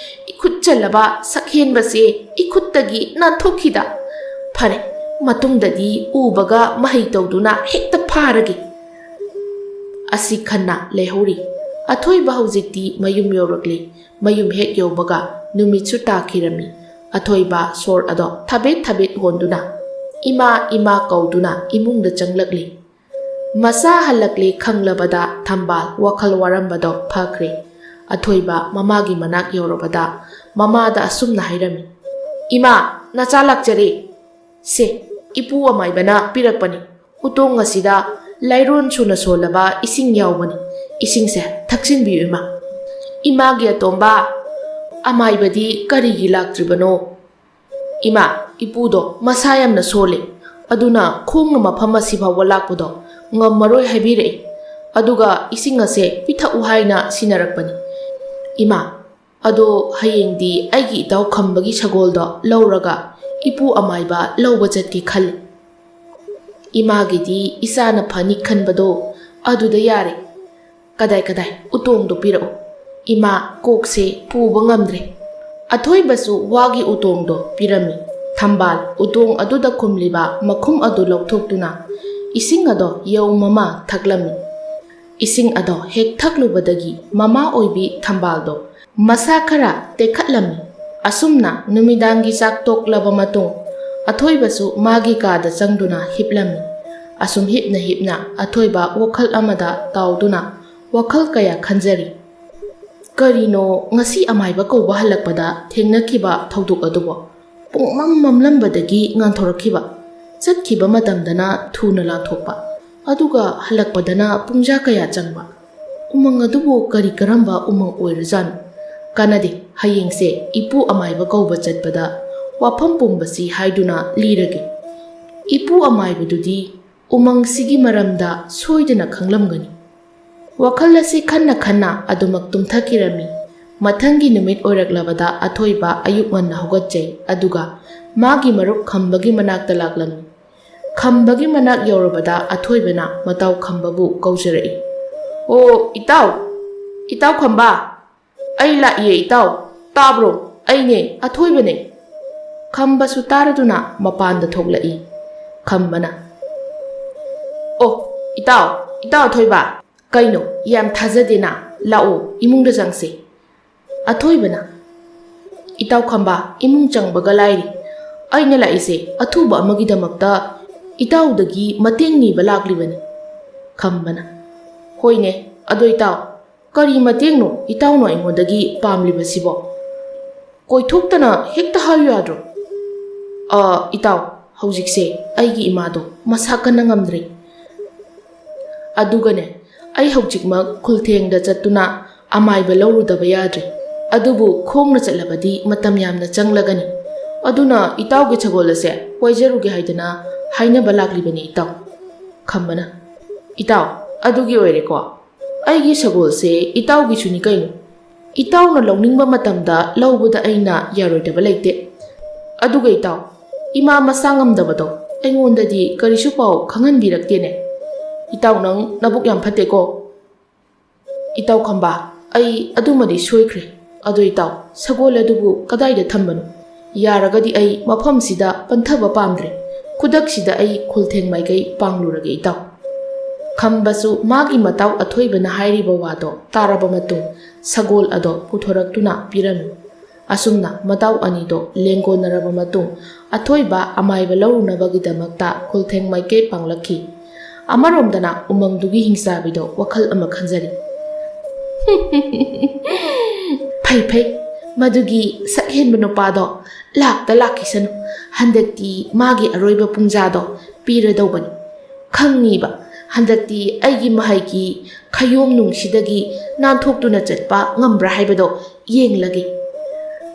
ꯏꯈꯨꯠ ꯆꯜꯂꯕ ꯁꯛꯍꯦꯟꯕꯁꯦ ꯏꯈꯨꯠꯇꯒꯤ ꯅꯥꯟꯊꯣꯛꯈꯤꯗ꯫ ꯐꯔꯦ, ꯃꯇꯨꯡꯗꯗꯤ ꯎꯕꯒ ꯃꯍꯩ ꯇꯧꯗꯨꯅ ꯍꯦꯛꯇ ꯐꯥꯔꯒꯦ꯫ ꯑꯁꯤ ꯈꯟꯅ ꯂꯩꯍꯧꯔꯤ꯫ ꯑꯊꯣꯏꯕ ꯍꯧꯖꯤꯛꯇꯤ ꯃꯌꯨꯝ ꯌꯧꯔꯛꯂꯦ꯫ ꯃꯌꯨꯝ ꯍꯦꯛ ꯌꯧꯕꯒ ꯅꯨꯃꯤꯠꯁꯨ ꯇꯥꯈꯤꯔꯝꯃꯤ꯫ ꯑꯊꯣꯏꯕ ꯁꯣꯔ ꯑꯗꯣ ꯊꯕꯦꯠ ꯊꯕꯦꯠ ꯍꯣꯟꯗꯨꯅ "ꯏꯃꯥ, ꯏꯃꯥ" ꯀꯧꯗꯨꯅ ꯏꯃꯨꯡꯗ ꯆꯪꯂꯛꯂꯤ꯫ ꯃꯆꯥ ꯍꯜꯂꯛꯂꯦ ꯈꯪꯂꯕꯗ ꯊꯝꯕꯥꯜ ꯋꯥꯈꯜ ꯋꯥꯔꯝꯕꯗꯣ ꯐꯈ꯭ꯔꯦ꯫ ꯑꯊꯣꯏꯕ ꯃꯃꯥꯒꯤ ꯃꯅꯥꯛ ꯌꯧꯔꯕꯗ ꯃꯃꯥꯗ ꯑꯁꯨꯝꯅ ꯍꯥꯏꯔꯝꯃꯤ, "ꯏꯃꯥ, ꯅꯆꯥ ꯂꯥꯛꯆꯔꯦ꯫ ꯁꯦ, ꯏꯄꯨ ꯑꯃꯥꯏꯕꯅ ꯄꯤꯔꯛꯄꯅꯤ꯫ ꯎꯇꯣꯡ ꯑꯁꯤꯗ ꯂꯥꯏꯔꯣꯟ ꯁꯨꯅ ꯁꯣꯜꯂꯕ ꯏꯁꯤꯡ ꯌꯥꯎꯕꯅꯤ꯫ ꯏꯁꯤꯡꯁꯦ ꯊꯛꯆꯤꯟꯕꯤꯌꯨ, ꯏꯃꯥ꯫" "ꯏꯃꯥꯒꯤ ꯑꯇꯣꯝꯕ, ꯑꯃꯥꯏꯕꯗꯤ ꯀꯔꯤꯒꯤ ꯂꯥꯛꯇ꯭ꯔꯤꯕꯅꯣ?" "ꯏꯃꯥ, ꯏꯄꯨꯗꯣ ꯃꯁꯥ ꯌꯥꯝꯅ ꯁꯣꯜꯂꯤ꯫ ꯑꯗꯨꯅ ꯈꯣꯡꯅ ꯃꯐꯝ ꯑꯁꯤ ꯐꯥꯎꯕ ꯂꯥꯛꯄꯗꯣ ꯉꯝꯃꯔꯣꯏ ꯍꯥꯏꯕꯤꯔꯛꯏ꯫ ꯑꯗꯨꯒ ꯏꯁꯤꯡ ꯑꯁꯦ ꯄꯤꯊꯛꯎ ꯍꯥꯏꯅ ꯁꯤꯟꯅꯔꯛꯄꯅꯤ, ꯏꯃꯥ꯫ ꯑꯗꯣ ꯍꯌꯦꯡꯗꯤ ꯑꯩꯒꯤ ꯏꯇꯥꯎ ꯈꯝꯕꯒꯤ ꯁꯒꯣꯜꯗꯣ ꯂꯧꯔꯒ ꯏꯄꯨ ꯑꯃꯥꯏꯕ ꯂꯧꯕ ꯆꯠꯀꯦ ꯈꯜꯂꯤ꯫ ꯏꯃꯥꯒꯤꯗꯤ ꯏꯆꯥꯅ ꯐꯅꯤ ꯈꯟꯕꯗꯣ ꯑꯗꯨꯗ ꯌꯥꯔꯦ꯫ ꯀꯗꯥꯏ ꯀꯗꯥꯏ, ꯎꯇꯣꯡꯗꯣ ꯄꯤꯔꯛꯎ꯫ ꯏꯃꯥ, ꯀꯣꯛꯁꯦ ꯄꯨꯕ ꯉꯝꯗ꯭ꯔꯦ꯫" ꯑꯊꯣꯏꯕꯁꯨ ꯋꯥꯒꯤ ꯎꯇꯣꯡꯗꯣ ꯄꯤꯔꯝꯃꯤ꯫ ꯊꯝꯕꯥꯜ ꯎꯇꯣꯡ ꯑꯗꯨꯗ ꯈꯨꯝꯂꯤꯕ ꯃꯈꯨꯝ ꯑꯗꯨ ꯂꯧꯊꯣꯛꯇꯨꯅ ꯏꯁꯤꯡ ꯑꯗꯣ ꯌꯧ ꯃꯃꯥ ꯊꯛꯂꯝꯃꯤ꯫ ꯏꯁꯤꯡ ꯑꯗꯣ ꯍꯦꯛ ꯊꯛꯂꯨꯕꯗꯒꯤ ꯃꯃꯥ ꯑꯣꯏꯕꯤ ꯊꯝꯕꯥꯜꯗꯣ ꯃꯁꯥ ꯈꯔ ꯇꯦꯛꯈꯠꯂꯝꯃꯤ꯫ ꯑꯁꯨꯝꯅ ꯅꯨꯃꯤꯗꯥꯡꯒꯤ ꯆꯥꯛ ꯇꯣꯛꯂꯕ ꯃꯇꯨꯡ ꯑꯊꯣꯏꯕꯁꯨ ꯃꯥꯒꯤ ꯀꯥꯗ ꯆꯪꯗꯨꯅ ꯍꯤꯞꯂꯝꯃꯤ꯫ ꯑꯁꯨꯝ ꯍꯤꯞꯅ ꯍꯤꯞꯅ ꯑꯊꯣꯏꯕ ꯋꯥꯈꯜ ꯑꯃꯗ ꯇꯥꯎꯗꯨꯅ ꯋꯥꯈꯜ ꯀꯌꯥ ꯈꯟꯖꯔꯤ꯫ ꯀꯔꯤꯅꯣ ꯉꯁꯤ ꯑꯃꯥꯏꯕ ꯀꯧꯕ ꯍꯜꯂꯛꯄꯗ ꯊꯦꯡꯅꯈꯤꯕ ꯊꯧꯗꯣꯛ ꯑꯗꯨꯕꯣ? ꯄꯨꯡꯃꯝ ꯃꯝꯂꯝꯕꯗꯒꯤ ꯉꯥꯟꯊꯣꯔꯛꯈꯤꯕ, ꯆꯠꯈꯤꯕ ꯃꯇꯝꯗꯅ ꯊꯨꯅ ꯂꯥꯟꯊꯣꯛꯄ, ꯑꯗꯨꯒ ꯍꯜꯂꯛꯄꯗꯅ ꯄꯨꯡꯖꯥ ꯀꯌꯥ ꯆꯪꯕ꯫ ꯎꯃꯪ ꯑꯗꯨꯕꯨ ꯀꯔꯤ ꯀꯔꯝꯕ ꯎꯃꯪ ꯑꯣꯏꯔꯖꯥꯠꯅꯣ? ꯀꯥꯟꯅꯗꯦ, ꯍꯌꯦꯡꯁꯦ ꯏꯄꯨ ꯑꯃꯥꯏꯕ ꯀꯧꯕ ꯆꯠꯄꯗ ꯋꯥꯐꯝ ꯄꯨꯝꯕꯁꯤ ꯍꯥꯏꯗꯨꯅ ꯂꯤꯔꯒꯦ꯫ ꯏꯄꯨ ꯑꯃꯥꯏꯕꯗꯨꯗꯤ ꯎꯃꯪꯁꯤꯒꯤ ꯃꯔꯝꯗ ꯁꯣꯏꯗꯅ ꯈꯪꯂꯝꯒꯅꯤ꯫ ꯋꯥꯈꯜ ꯑꯁꯤ ꯈꯟꯅ ꯈꯟꯅ ꯑꯗꯨꯃꯛ ꯇꯨꯝꯊꯈꯤꯔꯝꯃꯤ꯫ ꯃꯊꯪꯒꯤ ꯅꯨꯃꯤꯠ ꯑꯣꯏꯔꯛꯂꯕꯗ ꯑꯊꯣꯏꯕ ꯑꯌꯨꯛ ꯉꯟꯅ ꯍꯧꯒꯠꯆꯩ, ꯑꯗꯨꯒ ꯃꯥꯒꯤ ꯃꯔꯨꯞ ꯈꯝꯕꯒꯤ ꯃꯅꯥꯛꯇ ꯂꯥꯛꯂꯝꯃꯤ꯫ ꯈꯝꯕꯒꯤ ꯃꯅꯥꯛ ꯌꯧꯔꯕꯗ ꯑꯊꯣꯏꯕꯅ ꯃꯇꯥꯎ ꯈꯝꯕꯕꯨ ꯀꯧꯖꯔꯛꯏ꯫ "ꯑꯣ, ꯏꯇꯥꯎ, ꯏꯇꯥꯎ ꯈꯝꯕ!" "ꯑꯩ ꯂꯥꯛꯏꯌꯦ, ꯏꯇꯥꯎ꯫ ꯇꯥꯕ꯭ꯔꯣ? ꯑꯩꯅꯦ, ꯑꯊꯣꯏꯕꯅꯦ꯫" ꯈꯝꯕꯁꯨ ꯇꯥꯔꯗꯨꯅ ꯃꯄꯥꯟꯗ ꯊꯣꯛꯂꯛꯏ꯫ ꯈꯝꯕꯅ, "ꯑꯣ, ꯏꯇꯥꯎ, ꯏꯇꯥꯎ ꯑꯊꯣꯏꯕ, ꯀꯩꯅꯣ, ꯌꯥꯝ ꯊꯥꯖꯗꯦꯅ꯫ ꯂꯥꯛꯑꯣ, ꯏꯃꯨꯡꯗ ꯆꯪꯁꯦ꯫" ꯑꯊꯣꯏꯕꯅ, "ꯏꯇꯥꯎ ꯈꯝꯕ, ꯏꯃꯨꯡ ꯆꯪꯕꯒ ꯂꯥꯏꯔꯤ꯫ ꯑꯩꯅ ꯂꯥꯛꯏꯁꯦ ꯑꯊꯨꯕ ꯑꯃꯒꯤꯗꯃꯛꯇ ꯏꯇꯥꯎꯗꯒꯤ ꯃꯇꯦꯡ ꯅꯤꯕ ꯂꯥꯛꯂꯤꯕꯅꯤ꯫" ꯈꯝꯕꯅ, "ꯍꯣꯏꯅꯦ, ꯑꯗꯣ ꯏꯇꯥꯎ, ꯀꯔꯤ ꯃꯇꯦꯡꯅꯣ ꯏꯇꯥꯎꯅ ꯑꯩꯉꯣꯟꯗꯒꯤ ꯄꯥꯝꯂꯤꯕꯁꯤꯕꯣ? ꯀꯣꯏꯊꯣꯛꯇꯅ ꯍꯦꯛꯇ ꯍꯥꯏꯌꯨ ꯌꯥꯗ꯭ꯔꯣ?" "ꯑ, ꯏꯇꯥꯎ, ꯍꯧꯖꯤꯛꯁꯦ ꯑꯩꯒꯤ ꯏꯃꯥꯗꯣ ꯃꯁꯥ ꯀꯟꯅ ꯉꯝꯗ꯭ꯔꯦ꯫ ꯑꯗꯨꯒꯅꯦ, ꯑꯩ ꯍꯧꯖꯤꯛꯃꯛ ꯈꯨꯜꯊꯦꯡꯗ ꯆꯠꯇꯨꯅ ꯑꯃꯥꯏꯕ ꯂꯧꯔꯨꯗꯕ ꯌꯥꯗ꯭ꯔꯦ꯫ ꯑꯗꯨꯕꯨ ꯈꯣꯡꯅ ꯆꯠꯂꯕꯗꯤ ꯃꯇꯝ ꯌꯥꯝꯅ ꯆꯪꯂꯒꯅꯤ꯫ ꯑꯗꯨꯅ ꯏꯇꯥꯎꯒꯤ ꯁꯒꯣꯜ ꯑꯁꯦ ꯋꯥꯏꯖꯔꯨꯒꯦ ꯍꯥꯏꯗꯅ ꯍꯥꯏꯅꯕ ꯂꯥꯛꯂꯤꯕꯅꯤ, ꯏꯇꯥꯎ꯫" ꯈꯝꯕꯅ, "ꯏꯇꯥꯎ, ꯑꯗꯨꯒꯤ ꯑꯣꯏꯔꯦꯀꯣ꯫ ꯑꯩꯒꯤ ꯁꯒꯣꯜꯁꯦ ꯏꯇꯥꯎꯒꯤꯁꯨꯅꯤ ꯀꯩꯅꯣ꯫ ꯏꯇꯥꯎꯅ ꯂꯧꯅꯤꯡꯕ ꯃꯇꯝꯗ ꯂꯧꯕꯗ ꯑꯩꯅ ꯌꯥꯔꯣꯏꯗꯕ ꯂꯩꯇꯦ꯫ ꯑꯗꯨꯒ ꯏꯇꯥꯎ, ꯏꯃꯥ ꯃꯁꯥ ꯉꯝꯗꯕꯗꯣ ꯑꯩꯉꯣꯟꯗꯗꯤ ꯀꯔꯤꯁꯨ ꯄꯥꯎ ꯈꯪꯍꯟꯕꯤꯔꯛꯇꯦꯅꯦ꯫ ꯏꯇꯥꯎ, ꯅꯪ ꯅꯕꯨꯛ ꯌꯥꯝ ꯐꯠꯇꯦꯀꯣ꯫" "ꯏꯇꯥꯎ ꯈꯝꯕ, ꯑꯩ ꯑꯗꯨꯃꯗꯤ ꯁꯣꯏꯈ꯭ꯔꯦ꯫ ꯑꯗꯣ ꯏꯇꯥꯎ, ꯁꯒꯣꯜ ꯑꯗꯨꯕꯨ ꯀꯗꯥꯏꯗ ꯊꯝꯕꯅꯣ? ꯌꯥꯔꯒꯗꯤ ꯑꯩ ꯃꯐꯝꯁꯤꯗ ꯄꯟꯊꯕ ꯄꯥꯝꯗ꯭ꯔꯦ꯫ ꯈꯨꯗꯛꯁꯤꯗ ꯑꯩ ꯈꯨꯜꯊꯦꯡ ꯃꯥꯏꯀꯩ ꯄꯥꯡꯂꯨꯔꯒꯦ, ꯏꯇꯥꯎ꯫" ꯈꯝꯕꯁꯨ ꯃꯥꯒꯤ ꯃꯇꯥꯎ ꯑꯊꯣꯏꯕꯅ ꯍꯥꯏꯔꯤꯕ ꯋꯥꯗꯣ ꯇꯥꯔꯕ ꯃꯇꯨꯡ, ꯁꯒꯣꯜ ꯑꯗꯣ ꯄꯨꯊꯣꯔꯛꯇꯨꯅ ꯄꯤꯔꯝꯃꯤ꯫ ꯑꯁꯨꯝꯅ ꯃꯇꯥꯎ ꯑꯅꯤꯗꯣ ꯂꯦꯡꯒꯣꯟꯅꯔꯕ ꯃꯇꯨꯡ, ꯑꯊꯣꯏꯕ ꯑꯃꯥꯏꯕ ꯂꯧꯔꯨꯅꯕꯒꯤꯗꯃꯛꯇ ꯈꯨꯜꯊꯦꯡ ꯃꯥꯏꯀꯩ ꯄꯥꯡꯂꯛꯈꯤ꯫ ꯑꯃꯔꯣꯝꯗꯅ ꯎꯃꯪꯗꯨꯒꯤ ꯍꯤꯡꯆꯥꯕꯤꯗꯣ ꯋꯥꯈꯜ ꯑꯃ ꯈꯟꯖꯔꯤ꯫ "ꯐꯩ, ꯐꯩ, ꯃꯗꯨꯒꯤ ꯁꯛ ꯍꯦꯟꯕ ꯅꯨꯄꯥꯗꯣ ꯂꯥꯛꯇ ꯂꯥꯛꯈꯤꯁꯅꯨ꯫ ꯍꯟꯗꯛꯇꯤ ꯃꯥꯒꯤ ꯑꯔꯣꯏꯕ ꯄꯨꯡꯖꯥꯗꯣ ꯄꯤꯔꯗꯧꯕꯅꯤ꯫ ꯈꯪꯉꯤꯕ, ꯍꯟꯗꯛꯇꯤ ꯑꯩꯒꯤ ꯃꯍꯩꯒꯤ ꯈꯌꯣꯝ ꯅꯨꯡꯁꯤꯗꯒꯤ ꯅꯥꯟꯊꯣꯛꯇꯨꯅ ꯆꯠꯄ ꯉꯝꯕ꯭ꯔꯥ ꯍꯥꯏꯕꯗꯣ ꯌꯦꯡꯂꯒꯦ꯫"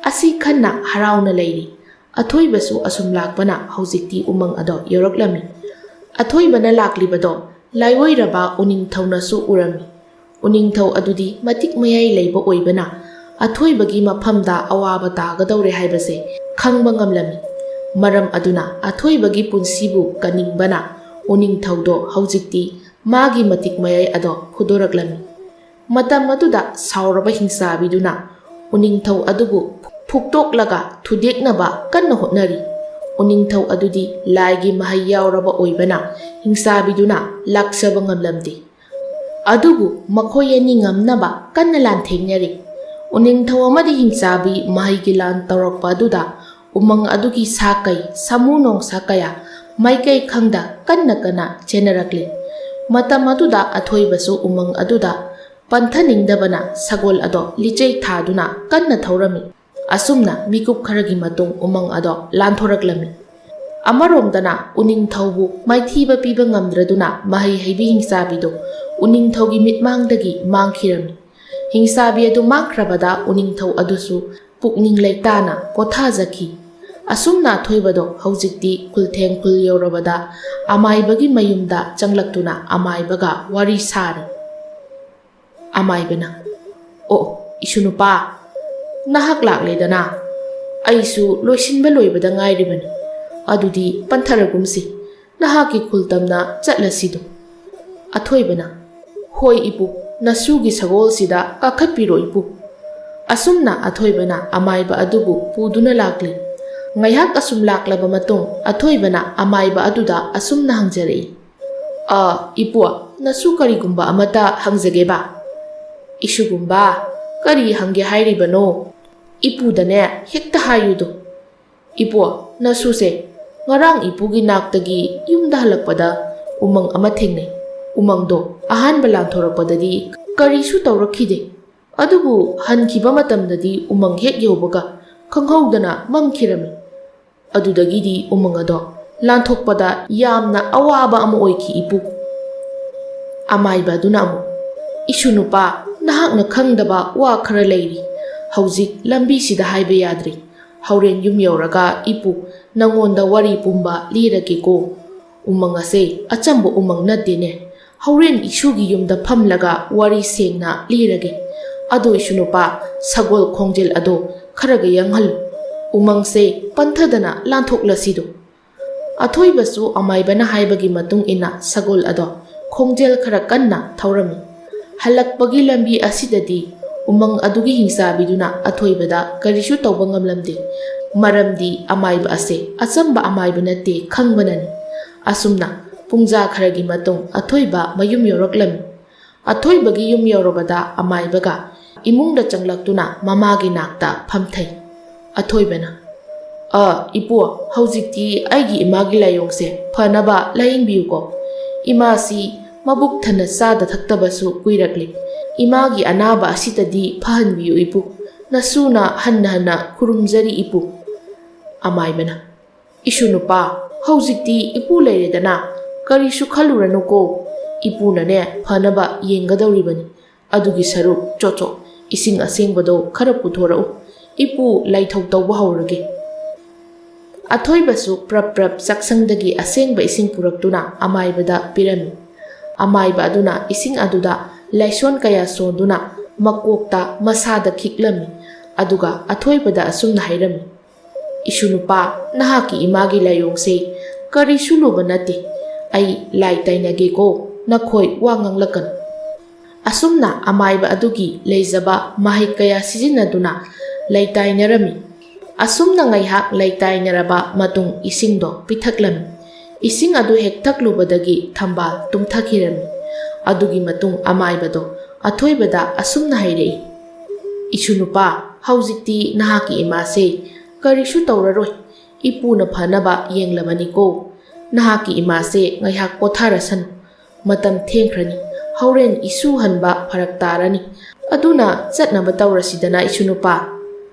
ꯑꯁꯤ ꯈꯟꯅ ꯍꯔꯥꯎꯅ ꯂꯩꯔꯤ꯫ ꯑꯊꯣꯏꯕꯁꯨ ꯑꯁꯨꯝ ꯂꯥꯛꯄꯅ ꯍꯧꯖꯤꯛꯇꯤ ꯎꯃꯪ ꯑꯗꯣ ꯌꯧꯔꯛꯂꯝꯃꯤ꯫ ꯑꯊꯣꯏꯕꯅ ꯂꯥꯛꯂꯤꯕꯗꯣ ꯂꯥꯏꯑꯣꯏꯔꯕ ꯎꯅꯤꯡꯊꯧꯅꯁꯨ ꯎꯔꯝꯃꯤ꯫ ꯎꯅꯤꯡꯊꯧ ꯑꯗꯨꯗꯤ ꯃꯇꯤꯛ ꯃꯌꯥꯏ ꯂꯩꯕ ꯑꯣꯏꯕꯅ ꯑꯊꯣꯏꯕꯒꯤ ꯃꯐꯝꯗ ꯑꯋꯥꯕ ꯇꯥꯒꯗꯧꯔꯦ ꯍꯥꯏꯕꯁꯦ ꯈꯪꯕ ꯉꯝꯂꯝꯃꯤ꯫ ꯃꯔꯝ ꯑꯗꯨꯅ ꯑꯊꯣꯏꯕꯒꯤ ꯄꯨꯟꯁꯤꯕꯨ ꯀꯟꯅꯤꯡꯕꯅ ꯎꯅꯤꯡꯊꯧꯗꯣ ꯍꯧꯖꯤꯛꯇꯤ ꯃꯥꯒꯤ ꯃꯇꯤꯛ ꯃꯌꯥꯏ ꯑꯗꯣ ꯐꯨꯗꯣꯔꯛꯂꯝꯃꯤ꯫ ꯃꯇꯝ ꯑꯗꯨꯗ ꯁꯥꯎꯔꯕ ꯍꯤꯡꯆꯥꯕꯤꯗꯨꯅ ꯎꯅꯤꯡꯊꯧ ꯑꯗꯨꯕꯨ ꯐꯨꯛꯇꯣꯛꯂꯒ ꯊꯨꯗꯦꯛꯅꯕ ꯀꯟꯅ ꯍꯣꯠꯅꯔꯤ꯫ ꯎꯅꯤꯡꯊꯧ ꯑꯗꯨꯗꯤ ꯂꯥꯏꯒꯤ ꯃꯍꯩ ꯌꯥꯎꯔꯕ ꯑꯣꯏꯕꯅ ꯍꯤꯡꯆꯥꯕꯤꯗꯨꯅ ꯂꯥꯛꯆꯕ ꯉꯝꯂꯝꯗꯦ꯫ ꯑꯗꯨꯕꯨ ꯃꯈꯣꯏ ꯑꯅꯤ ꯉꯝꯅꯕ ꯀꯟꯅ ꯂꯥꯟꯊꯦꯡꯅꯔꯤ꯫ ꯎꯅꯤꯡꯊꯧ ꯑꯃꯗꯤ ꯍꯤꯡꯆꯥꯕꯤ ꯃꯍꯩꯒꯤ ꯂꯥꯟ ꯇꯧꯔꯛꯄ ꯑꯗꯨꯗ ꯎꯃꯪ ꯑꯗꯨꯒꯤ ꯁꯥ ꯀꯩ, ꯁꯥꯃꯨ ꯅꯣꯡꯁꯥ ꯀꯌꯥ ꯃꯥꯏꯀꯩ ꯈꯪꯗ ꯀꯟꯅ ꯀꯟꯅ ꯆꯦꯟꯅꯔꯛꯂꯤ꯫ ꯃꯇꯝ ꯑꯗꯨꯗ ꯑꯊꯣꯏꯕꯁꯨ ꯎꯃꯪ ꯑꯗꯨꯗ ꯄꯟꯊꯅꯤꯡꯗꯕꯅ ꯁꯒꯣꯜ ꯑꯗꯣ ꯂꯤꯆꯩ ꯊꯥꯗꯨꯅ ꯀꯟꯅ ꯊꯧꯔꯝꯃꯤ꯫ ꯑꯁꯨꯝꯅ ꯃꯤꯀꯨꯞ ꯈꯔꯒꯤ ꯃꯇꯨꯡ ꯎꯃꯪ ꯑꯗꯣ ꯂꯥꯟꯊꯣꯔꯛꯂꯝꯃꯤ꯫ ꯑꯃꯔꯣꯝꯗꯅ ꯎꯅꯤꯡꯊꯧꯕꯨ ꯃꯥꯏꯊꯤꯕ ꯄꯤꯕ ꯉꯝꯗ꯭ꯔꯗꯨꯅ ꯃꯍꯩ ꯍꯩꯕꯤ ꯍꯤꯡꯆꯥꯕꯤꯗꯨ ꯎꯅꯤꯡꯊꯧꯒꯤ ꯃꯤꯠꯃꯥꯡꯗꯒꯤ ꯃꯥꯡꯈꯤꯔꯝꯃꯤ꯫ ꯍꯤꯡꯆꯥꯕꯤ ꯑꯗꯨ ꯃꯥꯡꯈ꯭ꯔꯕꯗ ꯎꯅꯤꯡꯊꯧ ꯑꯗꯨꯁꯨ ꯄꯨꯛꯅꯤꯡ ꯂꯩꯇꯥꯅ ꯄꯣꯊꯥꯖꯈꯤ꯫ ꯑꯁꯨꯝꯅ ꯑꯊꯣꯏꯕꯗꯣ ꯍꯧꯖꯤꯛꯇꯤ ꯈꯨꯜꯊꯦꯡ ꯈꯨꯜ ꯌꯧꯔꯕꯗ ꯑꯃꯥꯏꯕꯒꯤ ꯃꯌꯨꯝꯗ ꯆꯪꯂꯛꯇꯨꯅ ꯑꯃꯥꯏꯕꯒ ꯋꯥꯔꯤ ꯁꯥꯔꯤ꯫ ꯑꯃꯥꯏꯕꯅ, "ꯑꯣ, ꯏꯁꯨ ꯅꯨꯄꯥ, ꯅꯍꯥꯛ ꯂꯥꯛꯂꯦꯗꯅ? ꯑꯩꯁꯨ ꯂꯣꯏꯁꯤꯟꯕ ꯂꯣꯏꯕꯗ ꯉꯥꯏꯔꯤꯕꯅꯤ꯫ ꯑꯗꯨꯗꯤ ꯄꯟꯊꯔꯒꯨꯝꯁꯤ, ꯅꯍꯥꯛꯀꯤ ꯈꯨꯜ ꯇꯝꯅ ꯆꯠꯂꯁꯤꯗꯣ꯫" ꯑꯊꯣꯏꯕꯅ, "ꯍꯣꯏ ꯏꯄꯨ, ꯅꯁꯨꯒꯤ ꯁꯒꯣꯜꯁꯤꯗ ꯀꯥꯈꯠꯄꯤꯔꯣ ꯏꯄꯨ꯫" ꯑꯁꯨꯝꯅ ꯑꯊꯣꯏꯕꯅ ꯑꯃꯥꯏꯕ ꯑꯗꯨꯕꯨ ꯄꯨꯗꯨꯅ ꯂꯥꯛꯂꯤ꯫ ꯉꯥꯏꯍꯥꯛ ꯑꯁꯨꯝ ꯂꯥꯛꯂꯕ ꯃꯇꯨꯡ ꯑꯊꯣꯏꯕꯅ ꯑꯃꯥꯏꯕ ꯑꯗꯨꯗ ꯑꯁꯨꯝꯅ ꯍꯪꯖꯔꯛꯏ, "ꯑ, ꯏꯄꯨ, ꯅꯁꯨ ꯀꯔꯤꯒꯨꯝꯕ ꯑꯃꯇ ꯍꯪꯖꯒꯦꯕ?" "ꯏꯁꯨꯒꯨꯝꯕ? ꯀꯔꯤ ꯍꯪꯒꯦ ꯍꯥꯏꯔꯤꯕꯅꯣ? ꯏꯄꯨꯗꯅꯦ ꯍꯦꯛꯇ ꯍꯥꯏꯌꯨꯗꯣ꯫" "ꯏꯄꯨ, ꯅꯁꯨꯁꯦ ꯉꯔꯥꯡ ꯏꯄꯨꯒꯤ ꯅꯥꯛꯇꯒꯤ ꯌꯨꯝꯗ ꯍꯜꯂꯛꯄꯗ ꯎꯃꯪ ꯑꯃ ꯊꯦꯡꯅꯩ꯫ ꯎꯃꯪꯗꯣ ꯑꯍꯥꯟꯕ ꯂꯥꯟꯊꯣꯔꯛꯄꯗꯗꯤ ꯀꯔꯤꯁꯨ ꯇꯧꯔꯛꯈꯤꯗꯦ꯫ ꯑꯗꯨꯕꯨ ꯍꯟꯈꯤꯕ ꯃꯇꯝꯗꯗꯤ ꯎꯃꯪ ꯍꯦꯛ ꯌꯧꯕꯒ ꯈꯪꯍꯧꯗꯅ ꯃꯝꯈꯤꯔꯝꯃꯤ꯫ ꯑꯗꯨꯗꯒꯤꯗꯤ ꯎꯃꯪ ꯑꯗꯣ ꯂꯥꯟꯊꯣꯛꯄꯗ ꯌꯥꯝꯅ ꯑꯋꯥꯕ ꯑꯃ ꯑꯣꯏꯈꯤ ꯏꯄꯨ꯫" ꯑꯃꯥꯏꯕ ꯑꯗꯨꯅ ꯑꯃꯨꯛ, "ꯏꯁꯨ ꯅꯨꯄꯥ, ꯅꯍꯥꯛꯅ ꯈꯪꯗꯕ ꯋꯥ ꯈꯔ ꯂꯩꯔꯤ꯫ ꯍꯧꯖꯤꯛ ꯂꯝꯕꯤꯁꯤꯗ ꯍꯥꯏꯕ ꯌꯥꯗ꯭ꯔꯤ꯫ ꯍꯣꯔꯦꯟ ꯌꯨꯝ ꯌꯧꯔꯒ ꯏꯄꯨ ꯅꯉꯣꯟꯗ ꯋꯥꯔꯤ ꯄꯨꯝꯕ ꯂꯤꯔꯒꯦꯀꯣ꯫ ꯎꯃꯪ ꯑꯁꯦ ꯑꯆꯝꯕ ꯎꯃꯪ ꯅꯠꯇꯦꯅꯦ꯫ ꯍꯣꯔꯦꯟ ꯏꯁꯨꯒꯤ ꯌꯨꯝꯗ ꯐꯝꯂꯒ ꯋꯥꯔꯤ ꯁꯦꯡꯅ ꯂꯤꯔꯒꯦ꯫ ꯑꯗꯣ ꯏꯁꯨ ꯅꯨꯄꯥ, ꯁꯒꯣꯜ ꯈꯣꯡꯖꯦꯜ ꯑꯗꯣ ꯈꯔꯒ ꯌꯥꯡꯍꯜꯂꯨ꯫ ꯎꯃꯪꯁꯦ ꯄꯟꯊꯗꯅ ꯂꯥꯟꯊꯣꯛꯂꯁꯤꯗꯣ꯫" ꯑꯊꯣꯏꯕꯁꯨ ꯑꯃꯥꯏꯕꯅ ꯍꯥꯏꯕꯒꯤ ꯃꯇꯨꯡ ꯏꯟꯅ ꯁꯒꯣꯜ ꯑꯗꯣ ꯈꯣꯡꯖꯦꯜ ꯈꯔ ꯀꯟꯅ ꯊꯧꯔꯝꯃꯤ꯫ ꯍꯜꯂꯛꯄꯒꯤ ꯂꯝꯕꯤ ꯑꯁꯤꯗꯗꯤ ꯎꯃꯪ ꯑꯗꯨꯒꯤ ꯍꯤꯡꯆꯥꯕꯤꯗꯨꯅ ꯑꯊꯣꯏꯕꯗ ꯀꯔꯤꯁꯨ ꯇꯧꯕ ꯉꯝꯂꯝꯗꯦ꯫ ꯃꯔꯝꯗꯤ ꯑꯃꯥꯏꯕ ꯑꯁꯦ ꯑꯆꯝꯕ ꯑꯃꯥꯏꯕ ꯅꯠꯇꯦ ꯈꯪꯕꯅꯅꯤ꯫ ꯑꯁꯨꯝꯅ ꯄꯨꯡꯖꯥ ꯈꯔꯒꯤ ꯃꯇꯨꯡ ꯑꯊꯣꯏꯕ ꯃꯌꯨꯝ ꯌꯧꯔꯛꯂꯝꯃꯤ꯫ ꯑꯊꯣꯏꯕꯒꯤ ꯌꯨꯝ ꯌꯧꯔꯕꯗ ꯑꯃꯥꯏꯕꯒ ꯏꯃꯨꯡꯗ ꯆꯪꯂꯛꯇꯨꯅ ꯃꯃꯥꯒꯤ ꯅꯥꯛꯇ ꯐꯝꯊꯩ꯫ ꯑꯊꯣꯏꯕꯅ, "ꯑ, ꯏꯄꯨ, ꯍꯧꯖꯤꯛꯇꯤ ꯑꯩꯒꯤ ꯏꯃꯥꯒꯤ ꯂꯥꯏꯑꯣꯡꯁꯦ ꯐꯅꯕ ꯂꯥꯌꯦꯡꯕꯤꯌꯨꯀꯣ꯫ ꯏꯃꯥꯁꯤ ꯃꯕꯨꯛ ꯊꯟꯅ ꯆꯥꯗ ꯊꯛꯇꯕꯁꯨ ꯀꯨꯏꯔꯛꯂꯦ꯫ ꯏꯃꯥꯒꯤ ꯑꯅꯥꯕ ꯑꯁꯤꯗꯗꯤ ꯐꯍꯟꯕꯤꯌꯨ ꯏꯄꯨ꯫ ꯅꯁꯨꯅ ꯍꯟꯅ ꯍꯟꯅ ꯈꯨꯔꯨꯝꯖꯔꯤ ꯏꯄꯨ꯫" ꯑꯃꯥꯏꯕꯅ, "ꯏꯁꯨ ꯅꯨꯄꯥ, ꯍꯧꯖꯤꯛꯇꯤ ꯏꯄꯨ ꯂꯩꯔꯦꯗꯅ, ꯀꯔꯤꯁꯨ ꯈꯜꯂꯨꯔꯅꯨꯀꯣ꯫ ꯏꯄꯨꯅꯅꯦ ꯐꯅꯕ ꯌꯦꯡꯒꯗꯧꯔꯤꯕꯅꯤ꯫ ꯑꯗꯨꯒꯤ ꯁꯔꯨꯛ, ꯆꯣ ꯆꯣ, ꯏꯁꯤꯡ ꯑꯁꯦꯡꯕꯗꯣ ꯈꯔ ꯄꯨꯊꯣꯔꯛꯎ꯫ ꯏꯄꯨ ꯂꯥꯏꯊꯧ ꯇꯧꯕ ꯍꯧꯔꯒꯦ꯫" ꯑꯊꯣꯏꯕꯁꯨ ꯄ꯭ꯔꯞ ꯄ꯭ꯔꯞ ꯆꯥꯛꯁꯪꯗꯒꯤ ꯑꯁꯦꯡꯕ ꯏꯁꯤꯡ ꯄꯨꯔꯛꯇꯨꯅ ꯑꯃꯥꯏꯕꯗ ꯄꯤꯔꯝꯃꯤ꯫ ꯑꯃꯥꯏꯕ ꯑꯗꯨꯅ ꯏꯁꯤꯡ ꯑꯗꯨꯗ ꯂꯥꯏꯁꯣꯟ ꯀꯌꯥ ꯁꯣꯟꯗꯨꯅ ꯃꯀꯣꯛꯇ, ꯃꯁꯥꯗ ꯈꯤꯛꯂꯝꯃꯤ꯫ ꯑꯗꯨꯒ ꯑꯊꯣꯏꯕꯗ ꯑꯁꯨꯝꯅ ꯍꯥꯏꯔꯝꯃꯤ, "ꯏꯁꯨ ꯅꯨꯄꯥ, ꯅꯍꯥꯛꯀꯤ ꯏꯃꯥꯒꯤ ꯂꯥꯏꯑꯣꯡꯁꯦ ꯀꯔꯤꯁꯨ ꯂꯨꯕ ꯅꯠꯇꯦ꯫ ꯑꯩ ꯂꯥꯏ ꯇꯥꯏꯅꯒꯦꯀꯣ, ꯅꯈꯣꯏ ꯋꯥ ꯉꯥꯡꯂꯛꯀꯅꯨ꯫" ꯑꯁꯨꯝꯅ ꯑꯃꯥꯏꯕ ꯑꯗꯨꯒꯤ ꯂꯩꯖꯕ ꯃꯍꯩ ꯀꯌꯥ ꯁꯤꯖꯤꯟꯅꯗꯨꯅ ꯂꯩꯇꯥꯏꯅꯔꯝꯃꯤ꯫ ꯑꯁꯨꯝꯅ ꯉꯥꯏꯍꯥꯛ ꯂꯩꯇꯥꯏꯅꯔꯕ ꯃꯇꯨꯡ ꯏꯁꯤꯡꯗꯣ ꯄꯤꯊꯛꯂꯝꯃꯤ꯫ ꯏꯁꯤꯡ ꯑꯗꯨ ꯍꯦꯛ ꯊꯛꯂꯨꯕꯗꯒꯤ ꯊꯝꯕꯥꯜ ꯇꯨꯝꯊꯈꯤꯔꯝꯃꯤ꯫ ꯑꯗꯨꯒꯤ ꯃꯇꯨꯡ ꯑꯃꯥꯏꯕꯗꯣ ꯑꯊꯣꯏꯕꯗ ꯑꯁꯨꯝꯅ ꯍꯥꯏꯔꯛꯏ, "ꯏꯁꯨ ꯅꯨꯄꯥ, ꯍꯧꯖꯤꯛꯇꯤ ꯅꯍꯥꯛꯀꯤ ꯏꯃꯥꯁꯦ ꯀꯔꯤꯁꯨ ꯇꯧꯔꯔꯣꯏ꯫ ꯏꯄꯨꯅ ꯐꯅꯕ ꯌꯦꯡꯂꯕꯅꯤꯀꯣ꯫ ꯅꯍꯥꯛꯀꯤ ꯏꯃꯥꯁꯦ ꯉꯥꯏꯍꯥꯛ ꯄꯣꯊꯥꯔꯁꯅꯨ꯫ ꯃꯇꯝ ꯊꯦꯡꯈ꯭ꯔꯅꯤ꯫ ꯍꯣꯔꯦꯟ ꯏꯁꯨ ꯍꯟꯕ ꯐꯔꯛ ꯇꯥꯔꯅꯤ꯫ ꯑꯗꯨꯅ ꯆꯠꯅꯕ ꯇꯧꯔꯁꯤꯗꯅ, ꯏꯁꯨ ꯅꯨꯄꯥ꯫"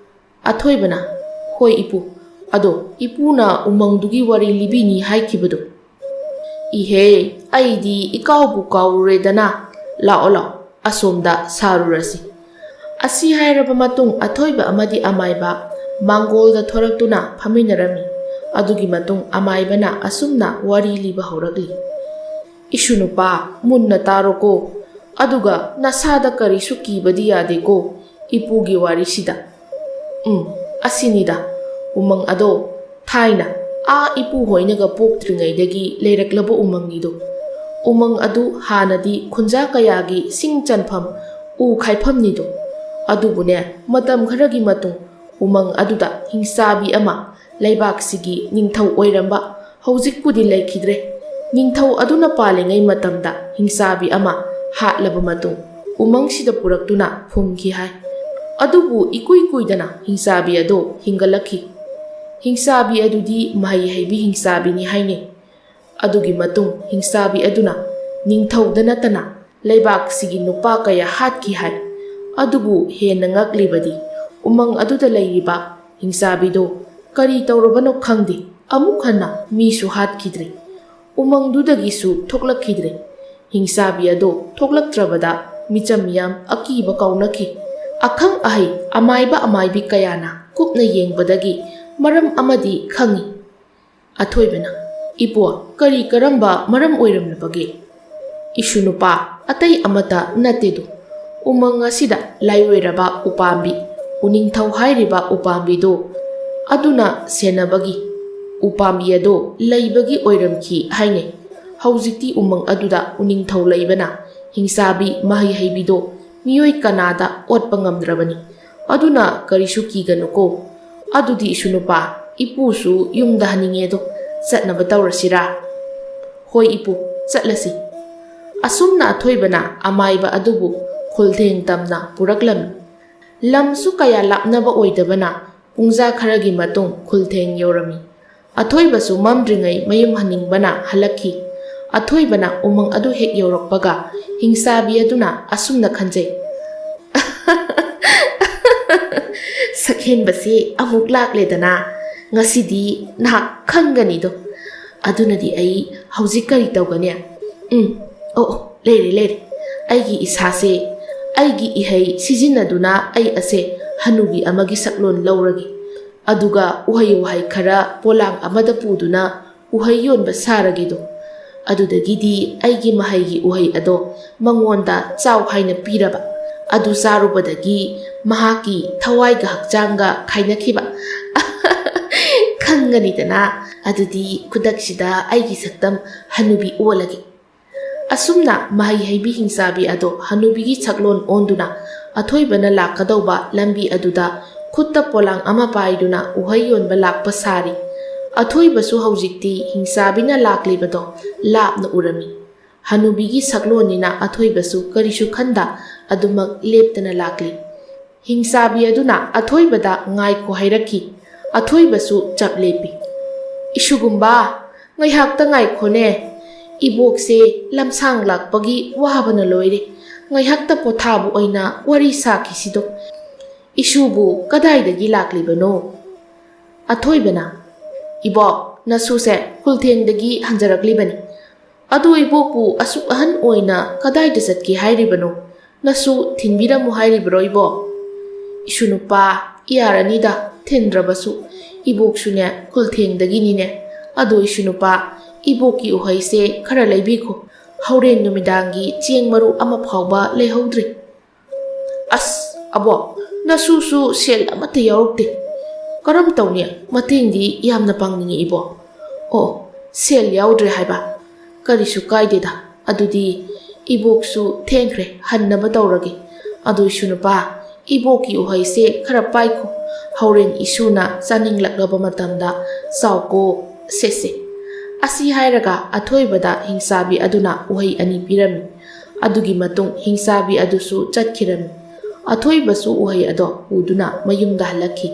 ꯑꯊꯣꯏꯕꯅ, "ꯍꯣꯏ ꯏꯄꯨ, ꯑꯗꯣ ꯏꯄꯨꯅ ꯎꯃꯪꯗꯨꯒꯤ ꯋꯥꯔꯤ ꯂꯤꯕꯤꯅꯤ ꯍꯥꯏꯈꯤꯕꯗꯣ?" "ꯏꯍꯦ, ꯑꯩꯗꯤ ꯏꯀꯥꯎꯕꯨ ꯀꯥꯎꯔꯨꯔꯦꯗꯅ꯫ ꯂꯥꯛꯑꯣ ꯂꯥꯛꯑꯣ, ꯑꯁꯣꯝꯗ ꯁꯥꯔꯨꯔꯁꯤ꯫" ꯑꯁꯤ ꯍꯥꯏꯔꯕ ꯃꯇꯨꯡ ꯑꯊꯣꯏꯕ ꯑꯃꯗꯤ ꯑꯃꯥꯏꯕ ꯃꯥꯡꯒꯣꯜꯗ ꯊꯣꯔꯛꯇꯨꯅ ꯐꯝꯃꯤꯟꯅꯔꯝꯃꯤ꯫ ꯑꯗꯨꯒꯤ ꯃꯇꯨꯡ ꯑꯃꯥꯏꯕꯅ ꯑꯁꯨꯝꯅ ꯋꯥꯔꯤ ꯂꯤꯕ ꯍꯧꯔꯛꯂꯤ, "ꯏꯁꯨ ꯅꯨꯄꯥ, ꯃꯨꯟꯅ ꯇꯥꯔꯣꯀꯣ, ꯑꯗꯨꯒ ꯅꯁꯥꯗ ꯀꯔꯤꯁꯨ ꯀꯤꯕꯗꯤ ꯌꯥꯗꯦꯀꯣ ꯏꯄꯨꯒꯤ ꯋꯥꯔꯤꯁꯤꯗ꯫ ꯎꯝ, ꯑꯁꯤꯅꯤꯗ, ꯎꯃꯪ ꯑꯗꯣ ꯊꯥꯏꯅ ꯑꯥ ꯏꯄꯨ ꯍꯣꯏꯅꯒ ꯄꯣꯛꯇ꯭ꯔꯤꯉꯩꯗꯒꯤ ꯂꯩꯔꯛꯂꯕ ꯎꯃꯪꯅꯤꯗꯣ꯫ ꯎꯃꯪ ꯑꯗꯨ ꯍꯥꯟꯅꯗꯤ ꯈꯨꯟꯖꯥ ꯀꯌꯥꯒꯤ ꯁꯤꯡ ꯆꯟꯐꯝ, ꯎ ꯈꯥꯏꯐꯝꯅꯤꯗꯣ꯫ ꯑꯗꯨꯕꯨꯅꯦ, ꯃꯇꯝ ꯈꯔꯒꯤ ꯃꯇꯨꯡ ꯎꯃꯪ ꯑꯗꯨꯗ ꯍꯤꯡꯆꯥꯕꯤ ꯑꯃ, ꯂꯩꯕꯥꯛꯁꯤꯒꯤ ꯅꯤꯡꯊꯧ ꯑꯣꯏꯔꯝꯕ, ꯍꯧꯖꯤꯛꯄꯨꯗꯤ ꯂꯩꯈꯤꯗ꯭ꯔꯦ, ꯅꯤꯡꯊꯧ ꯑꯗꯨꯅ ꯄꯥꯜꯂꯤꯉꯩ ꯃꯇꯝꯗ ꯍꯤꯡꯆꯥꯕꯤ ꯑꯃ ꯍꯥꯠꯂꯕ ꯃꯇꯨꯡ ꯎꯃꯪꯁꯤꯗ ꯄꯨꯔꯛꯇꯨꯅ ꯐꯨꯝꯈꯤ ꯍꯥꯏ꯫ ꯑꯗꯨꯕꯨ ꯏꯀꯨꯏ ꯀꯨꯏꯗꯅ ꯍꯤꯡꯆꯥꯕꯤ ꯑꯗꯣ ꯍꯤꯡꯒꯠꯂꯛꯈꯤ꯫ ꯍꯤꯡꯆꯥꯕꯤ ꯑꯗꯨꯗꯤ ꯃꯍꯩ ꯍꯩꯕꯤ ꯍꯤꯡꯆꯥꯕꯤꯅꯤ ꯍꯥꯏꯅꯩ꯫ ꯑꯗꯨꯒꯤ ꯃꯇꯨꯡ ꯍꯤꯡꯆꯥꯕꯤ ꯑꯗꯨꯅ ꯅꯤꯡꯊꯧꯗ ꯅꯠꯇꯅ ꯂꯩꯕꯥꯛꯁꯤꯒꯤ ꯅꯨꯄꯥ ꯀꯌꯥ ꯍꯥꯠꯈꯤ ꯍꯥꯏ꯫ ꯑꯗꯨꯕꯨ ꯍꯦꯟꯅ ꯉꯛꯂꯤꯕꯗꯤ ꯎꯃꯪ ꯑꯗꯨꯗ ꯂꯩꯔꯤꯕ ꯍꯤꯡꯆꯥꯕꯤꯗꯣ ꯀꯔꯤ ꯇꯧꯔꯕꯅꯣ ꯈꯪꯗꯦ, ꯑꯃꯨꯛ ꯍꯟꯅ ꯃꯤꯁꯨ ꯍꯥꯠꯈꯤꯗ꯭ꯔꯦ꯫ ꯎꯃꯪꯗꯨꯗꯒꯤꯁꯨ ꯊꯣꯛꯂꯛꯈꯤꯗ꯭ꯔꯦ꯫ ꯍꯤꯡꯆꯥꯕꯤ ꯑꯗꯣ ꯊꯣꯛꯂꯛꯇ꯭ꯔꯕꯗ ꯃꯤꯆꯝ ꯃꯤꯌꯥꯝ ꯑꯀꯤꯕ ꯀꯥꯎꯅꯈꯤ꯫ ꯑꯈꯪ ꯑꯍꯩ ꯑꯃꯥꯏꯕ ꯑꯃꯥꯏꯕꯤ ꯀꯌꯥꯅ ꯀꯨꯞꯅ ꯌꯦꯡꯕꯗꯒꯤ ꯃꯔꯝ ꯑꯃꯗꯤ ꯈꯪꯏ꯫ ꯑꯊꯣꯏꯕꯅ, "ꯏꯄꯣ, ꯀꯔꯤ ꯀꯔꯝꯕ ꯃꯔꯝ ꯑꯣꯏꯔꯝꯂꯕꯒꯦ?" "ꯏꯁꯨ ꯅꯨꯄꯥ, ꯑꯇꯩ ꯑꯃꯠꯇ ꯅꯠꯇꯦꯗꯣ꯫ ꯎꯃꯪ ꯑꯁꯤꯗ ꯂꯥꯏꯑꯣꯏꯔꯕ ꯎꯄꯥꯝꯕꯤ, ꯎꯅꯤꯡꯊꯧ ꯍꯥꯏꯔꯤꯕ ꯎꯄꯥꯝꯕꯤꯗꯣ ꯑꯗꯨꯅ ꯁꯦꯟꯅꯕꯒꯤ ꯎꯄꯥꯝꯕꯤ ꯑꯗꯣ ꯂꯩꯕꯒꯤ ꯑꯣꯏꯔꯝꯈꯤ ꯍꯥꯏꯅꯩ꯫ ꯍꯧꯖꯤꯛꯇꯤ ꯎꯃꯪ ꯑꯗꯨꯗ ꯎꯅꯤꯡꯊꯧ ꯂꯩꯕꯅ ꯍꯤꯡꯆꯥꯕꯤ ꯃꯍꯩ ꯍꯩꯕꯤꯗꯣ ꯃꯤꯑꯣꯏ ꯀꯅꯥꯗ ꯑꯣꯠꯄ ꯉꯝꯗ꯭ꯔꯕꯅꯤ꯫ ꯑꯗꯨꯅ ꯀꯔꯤꯁꯨ ꯀꯤꯒꯅꯨꯀꯣ꯫ ꯑꯗꯨꯗꯤ ꯏꯁꯨ ꯅꯨꯄꯥ, ꯏꯄꯨꯁꯨ ꯌꯨꯝꯗ ꯍꯟꯅꯤꯡꯉꯦꯗꯣ, ꯆꯠꯅꯕ ꯇꯧꯔꯁꯤꯔꯥ?" "ꯍꯣꯏ ꯏꯄꯨ, ꯆꯠꯂꯁꯤ꯫" ꯑꯁꯨꯝꯅ ꯑꯊꯣꯏꯕꯅ ꯑꯃꯥꯏꯕ ꯑꯗꯨꯕꯨ ꯈꯨꯜꯊꯦꯡ ꯇꯝꯅ ꯄꯨꯔꯛꯂꯝꯃꯤ꯫ ꯂꯝꯁꯨ ꯀꯌꯥ ꯂꯥꯞꯅꯕ ꯑꯣꯏꯗꯕꯅ ꯄꯨꯡꯖꯥ ꯈꯔꯒꯤ ꯃꯇꯨꯡ ꯈꯨꯜꯊꯦꯡ ꯌꯧꯔꯝꯃꯤ꯫ ꯑꯊꯣꯏꯕꯁꯨ ꯃꯝꯗ꯭ꯔꯤꯉꯩ ꯃꯌꯨꯝ ꯍꯟꯅꯤꯡꯕꯅ ꯍꯜꯂꯛꯈꯤ꯫ ꯑꯊꯣꯏꯕꯅ ꯎꯃꯪ ꯑꯗꯨ ꯍꯦꯛ ꯌꯧꯔꯛꯄꯒ ꯍꯤꯡꯆꯥꯕꯤ ꯑꯗꯨꯅ ꯑꯁꯨꯝꯅ ꯈꯟꯖꯩ, "ꯁꯛꯍꯦꯟꯕꯁꯦ ꯑꯃꯨꯛ ꯂꯥꯛꯂꯦꯗꯅ, ꯉꯁꯤꯗꯤ ꯅꯍꯥꯛ ꯈꯪꯒꯅꯤꯗꯣ꯫ ꯑꯗꯨꯅꯗꯤ ꯑꯩ ꯍꯧꯖꯤꯛ ꯀꯔꯤ ꯇꯧꯒꯅꯤ? ꯎꯝ, ꯑꯣ, ꯑꯣ, ꯂꯩꯔꯦ, ꯂꯩꯔꯦ꯫ ꯑꯩꯒꯤ ꯏꯁꯥꯁꯦ, ꯑꯩꯒꯤ ꯏꯍꯩ ꯁꯤꯖꯤꯟꯅꯗꯨꯅ ꯑꯩ ꯑꯁꯦ ꯍꯅꯨꯕꯤ ꯑꯃꯒꯤ ꯁꯛꯂꯣꯟ ꯂꯧꯔꯒꯦ꯫ ꯑꯗꯨꯒ ꯎꯍꯩ ꯋꯥꯍꯩ ꯈꯔ ꯄꯣꯂꯥꯡ ꯑꯃꯗ ꯄꯨꯗꯨꯅ ꯎꯍꯩ ꯌꯣꯟꯕ ꯁꯥꯔꯒꯦꯗꯣ꯫ ꯑꯗꯨꯗꯒꯤꯗꯤ ꯑꯩꯒꯤ ꯃꯍꯩꯒꯤ ꯎꯍꯩ ꯑꯗꯣ ꯃꯉꯣꯟꯗ ꯆꯥꯎ ꯍꯥꯏꯅ ꯄꯤꯔꯕ꯫ ꯑꯗꯨ ꯆꯥꯔꯨꯕꯗꯒꯤ ꯃꯍꯥꯛꯀꯤ ꯊꯋꯥꯏꯒ ꯍꯛꯆꯥꯡꯒ ꯈꯥꯏꯅꯈꯤꯕ꯫ ꯈꯪꯒꯅꯤꯗꯅ, ꯑꯗꯨꯗꯤ ꯈꯨꯗꯛꯁꯤꯗ ꯑꯩꯒꯤ ꯁꯛꯇꯝ ꯍꯅꯨꯕꯤ ꯑꯣꯜꯂꯒꯦ꯫" ꯑꯁꯨꯝꯅ ꯃꯍꯩ ꯍꯩꯕꯤ ꯍꯤꯡꯆꯥꯕꯤ ꯑꯗꯣ ꯍꯅꯨꯕꯤꯒꯤ ꯁꯛꯂꯣꯟ ꯑꯣꯟꯗꯨꯅ ꯑꯊꯣꯏꯕꯅ ꯂꯥꯛꯀꯗꯧꯕ ꯂꯝꯕꯤ ꯑꯗꯨꯗ ꯈꯨꯠꯇ ꯄꯣꯂꯥꯡ ꯑꯃ ꯄꯥꯏꯗꯨꯅ ꯎꯍꯩ ꯌꯣꯟꯕ ꯂꯥꯛꯄ ꯁꯥꯔꯤ꯫ ꯑꯊꯣꯏꯕꯁꯨ ꯍꯧꯖꯤꯛꯇꯤ ꯍꯤꯡꯆꯥꯕꯤꯅ ꯂꯥꯛꯂꯤꯕꯗꯣ ꯂꯥꯞꯅ ꯎꯔꯝꯃꯤ꯫ ꯍꯅꯨꯕꯤꯒꯤ ꯁꯛꯂꯣꯟꯅꯤꯅ ꯑꯊꯣꯏꯕꯁꯨ ꯀꯔꯤꯁꯨ ꯈꯟꯗ ꯑꯗꯨꯃꯛ ꯂꯦꯞꯇꯅ ꯂꯥꯛꯂꯤ꯫ ꯍꯤꯡꯆꯥꯕꯤ ꯑꯗꯨꯅ ꯑꯊꯣꯏꯕꯗ "ꯉꯥꯏꯈꯣ" ꯍꯥꯏꯔꯛꯈꯤ꯫ ꯑꯊꯣꯏꯕꯁꯨ ꯆꯞ ꯂꯦꯞꯄꯤ꯫ "ꯏꯁꯨꯒꯨꯝꯕ, ꯉꯥꯏꯍꯥꯛꯇ ꯉꯥꯏꯈꯣꯅꯦ꯫ ꯏꯕꯣꯛꯁꯦ ꯂꯝꯁꯥꯡ ꯂꯥꯛꯄꯒꯤ ꯋꯥꯕꯅ ꯂꯣꯏꯔꯦ꯫ ꯉꯥꯏꯍꯥꯛꯇ ꯄꯣꯊꯥꯕ ꯑꯣꯏꯅ ꯋꯥꯔꯤ ꯁꯥꯈꯤꯁꯤꯗꯣ꯫ ꯏꯁꯨꯕꯨ ꯀꯗꯥꯏꯗꯒꯤ ꯂꯥꯛꯂꯤꯕꯅꯣ?" ꯑꯊꯣꯏꯕꯅ, "ꯏꯕꯣꯛ, ꯅꯁꯨꯁꯦ ꯈꯨꯜꯊꯦꯡꯗꯒꯤ ꯍꯟꯖꯔꯛꯂꯤꯕꯅꯤ꯫ ꯑꯗꯨ ꯏꯕꯣꯛꯄꯨ ꯑꯁꯨꯛ ꯑꯍꯟ ꯑꯣꯏꯅ ꯀꯗꯥꯏꯗ ꯆꯠꯀꯦ ꯍꯥꯏꯔꯤꯕꯅꯣ? ꯅꯁꯨ ꯊꯤꯟꯕꯤꯔꯝꯃꯨ ꯍꯥꯏꯔꯤꯕ꯭ꯔꯣ ꯏꯕꯣꯛ?" "ꯏꯁꯨ ꯅꯨꯄꯥ, ꯌꯥꯔꯅꯤꯗ, ꯊꯤꯟꯗ꯭ꯔꯕꯁꯨ꯫ ꯏꯕꯣꯛꯁꯨꯅꯦ ꯈꯨꯜꯊꯦꯡꯗꯒꯤꯅꯤꯅꯦ꯫ ꯑꯗꯣ ꯏꯁꯨ ꯅꯨꯄꯥ, ꯏꯕꯣꯛꯀꯤ ꯎꯍꯩꯁꯦ ꯈꯔ ꯂꯩꯕꯤꯈꯣ꯫ ꯍꯣꯔꯦꯟ ꯅꯨꯃꯤꯗꯥꯡꯒꯤ ꯆꯦꯡ ꯃꯔꯨ ꯑꯃ ꯐꯥꯎꯕ ꯂꯩꯍꯧꯗ꯭ꯔꯦ꯫" "ꯑꯁ, ꯑꯕꯣꯛ, ꯅꯁꯨꯁꯨ ꯁꯦꯜ ꯑꯃꯠꯇ ꯌꯥꯎꯔꯛꯇꯦ꯫ ꯀꯔꯝ ꯇꯧꯅꯤ? ꯃꯇꯦꯡꯗꯤ ꯌꯥꯝꯅ ꯄꯥꯡꯅꯤꯡꯉꯤ ꯏꯕꯣꯛ꯫" "ꯑꯣ, ꯁꯦꯜ ꯌꯥꯎꯗ꯭ꯔꯦ ꯍꯥꯏꯕ? ꯀꯔꯤꯁꯨ ꯀꯥꯏꯗꯦꯗ꯫ ꯑꯗꯨꯗꯤ ꯏꯕꯣꯛꯁꯨ ꯊꯦꯡꯈ꯭ꯔꯦ, ꯍꯟꯅꯕ ꯇꯧꯔꯒꯦ꯫ ꯑꯗꯨ ꯏꯁꯨ ꯅꯨꯄꯥ, ꯏꯕꯣꯛꯀꯤ ꯎꯍꯩꯁꯦ ꯈꯔ ꯄꯥꯏꯈꯣ꯫ ꯍꯣꯔꯦꯟ ꯏꯁꯨꯅ ꯆꯥꯅꯤꯡꯂꯛꯂꯕ ꯃꯇꯝꯗ ꯆꯥꯎꯀꯣ꯫ ꯁꯦꯁꯦ꯫" ꯑꯁꯤ ꯍꯥꯏꯔꯒ ꯑꯊꯣꯏꯕꯗ ꯍꯤꯡꯆꯥꯕꯤ ꯑꯗꯨꯅ ꯎꯍꯩ ꯑꯅꯤ ꯄꯤꯔꯝꯃꯤ꯫ ꯑꯗꯨꯒꯤ ꯃꯇꯨꯡ ꯍꯤꯡꯆꯥꯕꯤ ꯑꯗꯨꯁꯨ ꯆꯠꯈꯤꯔꯝꯃꯤ꯫ ꯑꯊꯣꯏꯕꯁꯨ ꯎꯍꯩ ꯑꯗꯣ ꯄꯨꯗꯨꯅ ꯃꯌꯨꯝꯗ ꯍꯜꯂꯛꯈꯤ꯫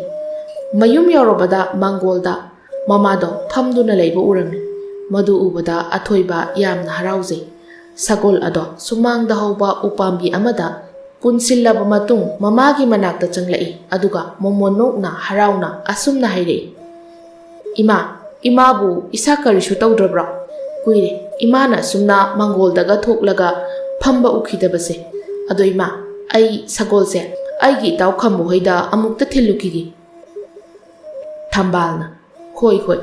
ꯃꯌꯨꯝ ꯌꯧꯔꯕꯗ ꯃꯥꯡꯒꯣꯜꯗ ꯃꯃꯥꯗꯣ ꯐꯝꯗꯨꯅ ꯂꯩꯕ ꯎꯔꯝꯃꯤ꯫ ꯃꯗꯨ ꯎꯕꯗ ꯑꯊꯣꯏꯕ ꯌꯥꯝꯅ ꯍꯔꯥꯎꯖꯩ꯫ ꯁꯒꯣꯜ ꯑꯗꯣ ꯁꯨꯃꯥꯡꯗ ꯍꯧꯕ ꯎꯄꯥꯝꯕꯤ ꯑꯃꯗ ꯄꯨꯟꯁꯤꯜꯂꯕ ꯃꯇꯨꯡ ꯃꯃꯥꯒꯤ ꯃꯅꯥꯛꯇ ꯆꯪꯂꯛꯏ, ꯑꯗꯨꯒ ꯃꯣꯃꯣꯟ ꯅꯣꯛꯅ ꯍꯔꯥꯎꯅ ꯑꯁꯨꯝꯅ ꯍꯥꯏꯔꯛꯏ, "ꯏꯃꯥ, ꯏꯃꯥꯕꯨ ꯏꯁꯥ ꯀꯔꯤꯁꯨ ꯇꯧꯗ꯭ꯔꯕ꯭ꯔꯣ? ꯀꯨꯏꯔꯦ ꯏꯃꯥꯅ ꯑꯁꯨꯝꯅ ꯃꯥꯡꯒꯣꯜꯗꯒ ꯊꯣꯛꯂꯒ ꯐꯝꯕ ꯎꯈꯤꯗꯕꯁꯦ꯫ ꯑꯗꯣ ꯏꯃꯥ, ꯑꯩ ꯁꯒꯣꯜꯁꯦ ꯑꯩꯒꯤ ꯏꯇꯥꯎ ꯈꯝꯕ ꯍꯣꯏꯗ ꯑꯃꯨꯛꯇ ꯊꯤꯜꯂꯨꯈꯤꯒꯦ꯫" ꯊꯝꯕꯥꯜꯅ, "ꯍꯣꯏ, ꯍꯣꯏ,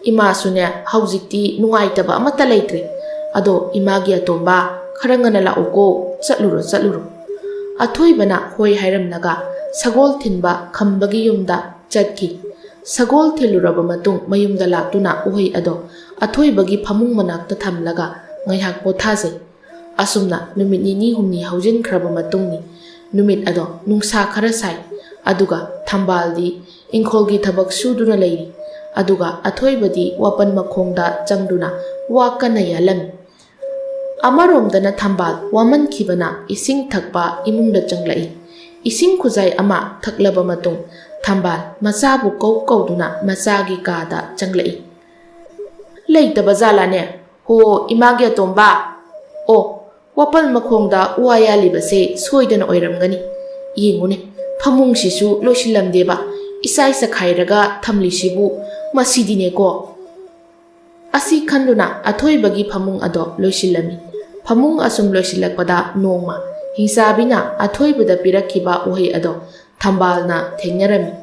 ꯏꯃꯥꯁꯨꯅꯦ ꯍꯧꯖꯤꯛꯇꯤ ꯅꯨꯡꯉꯥꯏꯇꯕ ꯑꯃꯠꯇ ꯂꯩꯇ꯭ꯔꯦ꯫ ꯑꯗꯣ ꯏꯃꯥꯒꯤ ꯑꯇꯣꯝꯕ, ꯈꯔ ꯉꯟꯅ ꯂꯥꯛꯎꯀꯣ, ꯆꯠꯂꯨꯔꯣ, ꯆꯠꯂꯨꯔꯣ꯫" ꯑꯊꯣꯏꯕꯅ ꯍꯣꯏ ꯍꯥꯏꯔꯝꯂꯒ ꯁꯒꯣꯜ ꯊꯤꯟꯕ ꯈꯝꯕꯒꯤ ꯌꯨꯝꯗ ꯆꯠꯈꯤ꯫ ꯁꯒꯣꯜ ꯊꯤꯜꯂꯨꯔꯕ ꯃꯇꯨꯡ ꯃꯌꯨꯝꯗ ꯂꯥꯛꯇꯨꯅ ꯎꯍꯩ ꯑꯗꯣ ꯑꯊꯣꯏꯕꯒꯤ ꯐꯃꯨꯡ ꯃꯅꯥꯛꯇ ꯊꯝꯂꯒ ꯉꯥꯏꯍꯥꯛ ꯄꯣꯊꯥꯖꯩ꯫ ꯑꯁꯨꯝꯅ ꯅꯨꯃꯤꯠ ꯅꯤꯅꯤ ꯍꯨꯝꯅꯤ ꯍꯧꯖꯤꯟꯈ꯭ꯔꯕ ꯃꯇꯨꯡꯅꯤ꯫ ꯅꯨꯃꯤꯠ ꯑꯗꯣ ꯅꯨꯡꯁꯥ ꯈꯔ ꯁꯥꯏ꯫ ꯑꯗꯨꯒ ꯊꯝꯕꯥꯜꯗꯤ ꯏꯪꯈꯣꯜꯒꯤ ꯊꯕꯛ ꯁꯨꯗꯨꯅ ꯂꯩꯔꯤ꯫ ꯑꯗꯨꯒ ꯑꯊꯣꯏꯕꯗꯤ ꯋꯥꯄꯟ ꯃꯈꯣꯡꯗ ꯆꯪꯗꯨꯅ ꯋꯥ ꯀꯟꯅ ꯌꯥꯜꯂꯝꯃꯤ꯫ ꯑꯃꯔꯣꯝꯗꯅ ꯊꯝꯕꯥꯜ ꯋꯥꯃꯟꯈꯤꯕꯅ ꯏꯁꯤꯡ ꯊꯛꯄ ꯏꯃꯨꯡꯗ ꯆꯪꯂꯛꯏ꯫ ꯏꯁꯤꯡ ꯈꯨꯖꯥꯏ ꯑꯃ ꯊꯛꯂꯕ ꯃꯇꯨꯡ ꯊꯝꯕꯥꯜ ꯃꯆꯥꯕꯨ ꯀꯧ ꯀꯧꯗꯨꯅ ꯃꯆꯥꯒꯤ ꯀꯥꯗ ꯆꯪꯂꯛꯏ꯫ "ꯂꯩꯇꯕ ꯖꯥꯠꯂꯥꯅꯦ? ꯍꯣ, ꯏꯃꯥꯒꯤ ꯑꯇꯣꯝꯕ! ꯑꯣ, ꯋꯥꯄꯜ ꯃꯈꯣꯡꯗ ꯋꯥ ꯌꯥꯜꯂꯤꯕꯁꯦ ꯁꯣꯏꯗꯅ ꯑꯣꯏꯔꯝꯒꯅꯤ꯫ ꯌꯦꯡꯉꯨꯅꯦ, ꯐꯃꯨꯡꯁꯤꯁꯨ ꯂꯣꯏꯁꯤꯜꯂꯝꯗꯦꯕ, ꯏꯆꯥꯏ ꯆꯈꯥꯏꯔꯒ ꯊꯝꯂꯤꯁꯤꯕꯨ꯫ ꯃꯁꯤꯗꯤꯅꯦꯀꯣ!" ꯑꯁꯤ ꯈꯟꯗꯨꯅ ꯑꯊꯣꯏꯕꯒꯤ ꯐꯃꯨꯡ ꯑꯗꯣ ꯂꯣꯏꯁꯤꯜꯂꯝꯃꯤ꯫ ꯐꯃꯨꯡ ꯑꯁꯨꯝ ꯂꯣꯏꯁꯤꯜꯂꯛꯄꯗ ꯅꯣꯡꯃ ꯍꯤꯡꯆꯥꯕꯤꯅ ꯑꯊꯣꯏꯕꯗ ꯄꯤꯔꯛꯈꯤꯕ ꯎꯍꯩ ꯑꯗꯣ ꯊꯝꯕꯥꯜꯅ ꯊꯦꯡꯅꯔꯝꯃꯤ꯫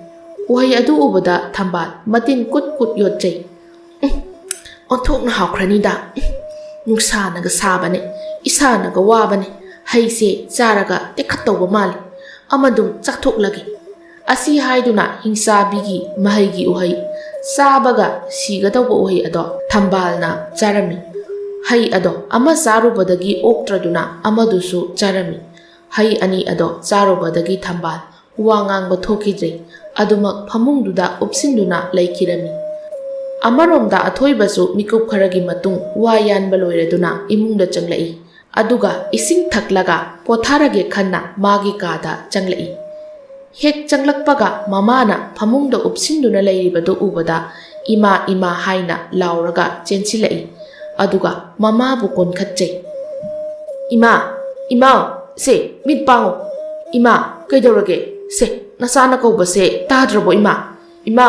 ꯎꯍꯩ ꯑꯗꯨ ꯎꯕꯗ ꯊꯝꯕꯥꯜ ꯃꯇꯤꯟ ꯀꯨꯠ ꯀꯨꯠ ꯌꯣꯠꯆꯩ꯫ "ꯎꯝ, ꯑꯣꯟꯊꯣꯛꯅ ꯍꯥꯎꯈ꯭ꯔꯅꯤꯗ꯫ ꯎꯝ, ꯅꯨꯡꯁꯥꯅꯒ ꯁꯥꯕꯅꯦ, ꯏꯁꯥꯅꯒ ꯋꯥꯕꯅꯦ꯫ ꯍꯩꯁꯦ ꯆꯥꯔꯒ ꯇꯦꯛꯈꯠꯇꯧꯕ ꯃꯥꯜꯂꯤ꯫ ꯑꯃꯗꯨꯝ ꯆꯥꯊꯣꯛꯂꯒꯦ꯫" ꯑꯁꯤ ꯍꯥꯏꯗꯨꯅ ꯍꯤꯡꯆꯥꯕꯤꯒꯤ ꯃꯍꯩꯒꯤ ꯎꯍꯩ, ꯆꯥꯕꯒ ꯁꯤꯒꯗꯧꯕ ꯎꯍꯩ ꯑꯗꯣ ꯊꯝꯕꯥꯜꯅ ꯆꯥꯔꯝꯃꯤ꯫ ꯍꯩ ꯑꯗꯣ ꯑꯃ ꯆꯥꯔꯨꯕꯗꯒꯤ ꯑꯣꯛꯇ꯭ꯔꯗꯨꯅ ꯑꯃꯗꯨꯁꯨ ꯆꯥꯔꯝꯃꯤ꯫ ꯍꯩ ꯑꯅꯤ ꯑꯗꯣ ꯆꯥꯔꯨꯕꯗꯒꯤ ꯊꯝꯕꯥꯜ ꯋꯥ ꯉꯥꯡꯕ ꯊꯣꯛꯈꯤꯗ꯭ꯔꯦ꯫ ꯑꯗꯨꯃꯛ ꯐꯃꯨꯡꯗꯨꯗ ꯎꯞꯁꯤꯟꯗꯨꯅ ꯂꯩꯈꯤꯔꯝꯃꯤ꯫ ꯑꯃꯔꯣꯝꯗ ꯑꯊꯣꯏꯕꯁꯨ ꯃꯤꯀꯨꯞ ꯈꯔꯒꯤ ꯃꯇꯨꯡ ꯋꯥ ꯌꯥꯟꯕ ꯂꯣꯏꯔꯗꯨꯅ ꯏꯃꯨꯡꯗ ꯆꯪꯂꯛꯏ꯫ ꯑꯗꯨꯒ ꯏꯁꯤꯡ ꯊꯛꯂꯒ ꯄꯣꯊꯥꯔꯒꯦ ꯈꯟꯅ ꯃꯥꯒꯤ ꯀꯥꯗ ꯆꯪꯂꯛꯏ꯫ ꯍꯦꯛ ꯆꯪꯂꯛꯄꯒ ꯃꯃꯥꯅ ꯐꯃꯨꯡꯗ ꯎꯞꯁꯤꯟꯗꯨꯅ ꯂꯩꯔꯤꯕꯗꯨ ꯎꯕꯗ "ꯏꯃꯥ, ꯏꯃꯥ" ꯍꯥꯏꯅ ꯂꯥꯎꯔꯒ ꯆꯦꯟꯁꯤꯜꯂꯛꯏ꯫ ꯑꯗꯨꯒ ꯃꯃꯥꯕꯨ ꯀꯣꯟꯈꯠꯆꯩ꯫ "ꯏꯃꯥ, ꯏꯃꯥ, ꯁꯦ, ꯃꯤꯠ ꯄꯥꯡꯉꯨ꯫ ꯏꯃꯥ, ꯀꯩꯗꯧꯔꯒꯦ? ꯁꯦ, ꯅꯆꯥꯅ ꯀꯧꯕꯁꯦ ꯇꯥꯗ꯭ꯔꯕꯣ, ꯏꯃꯥ? ꯏꯃꯥ,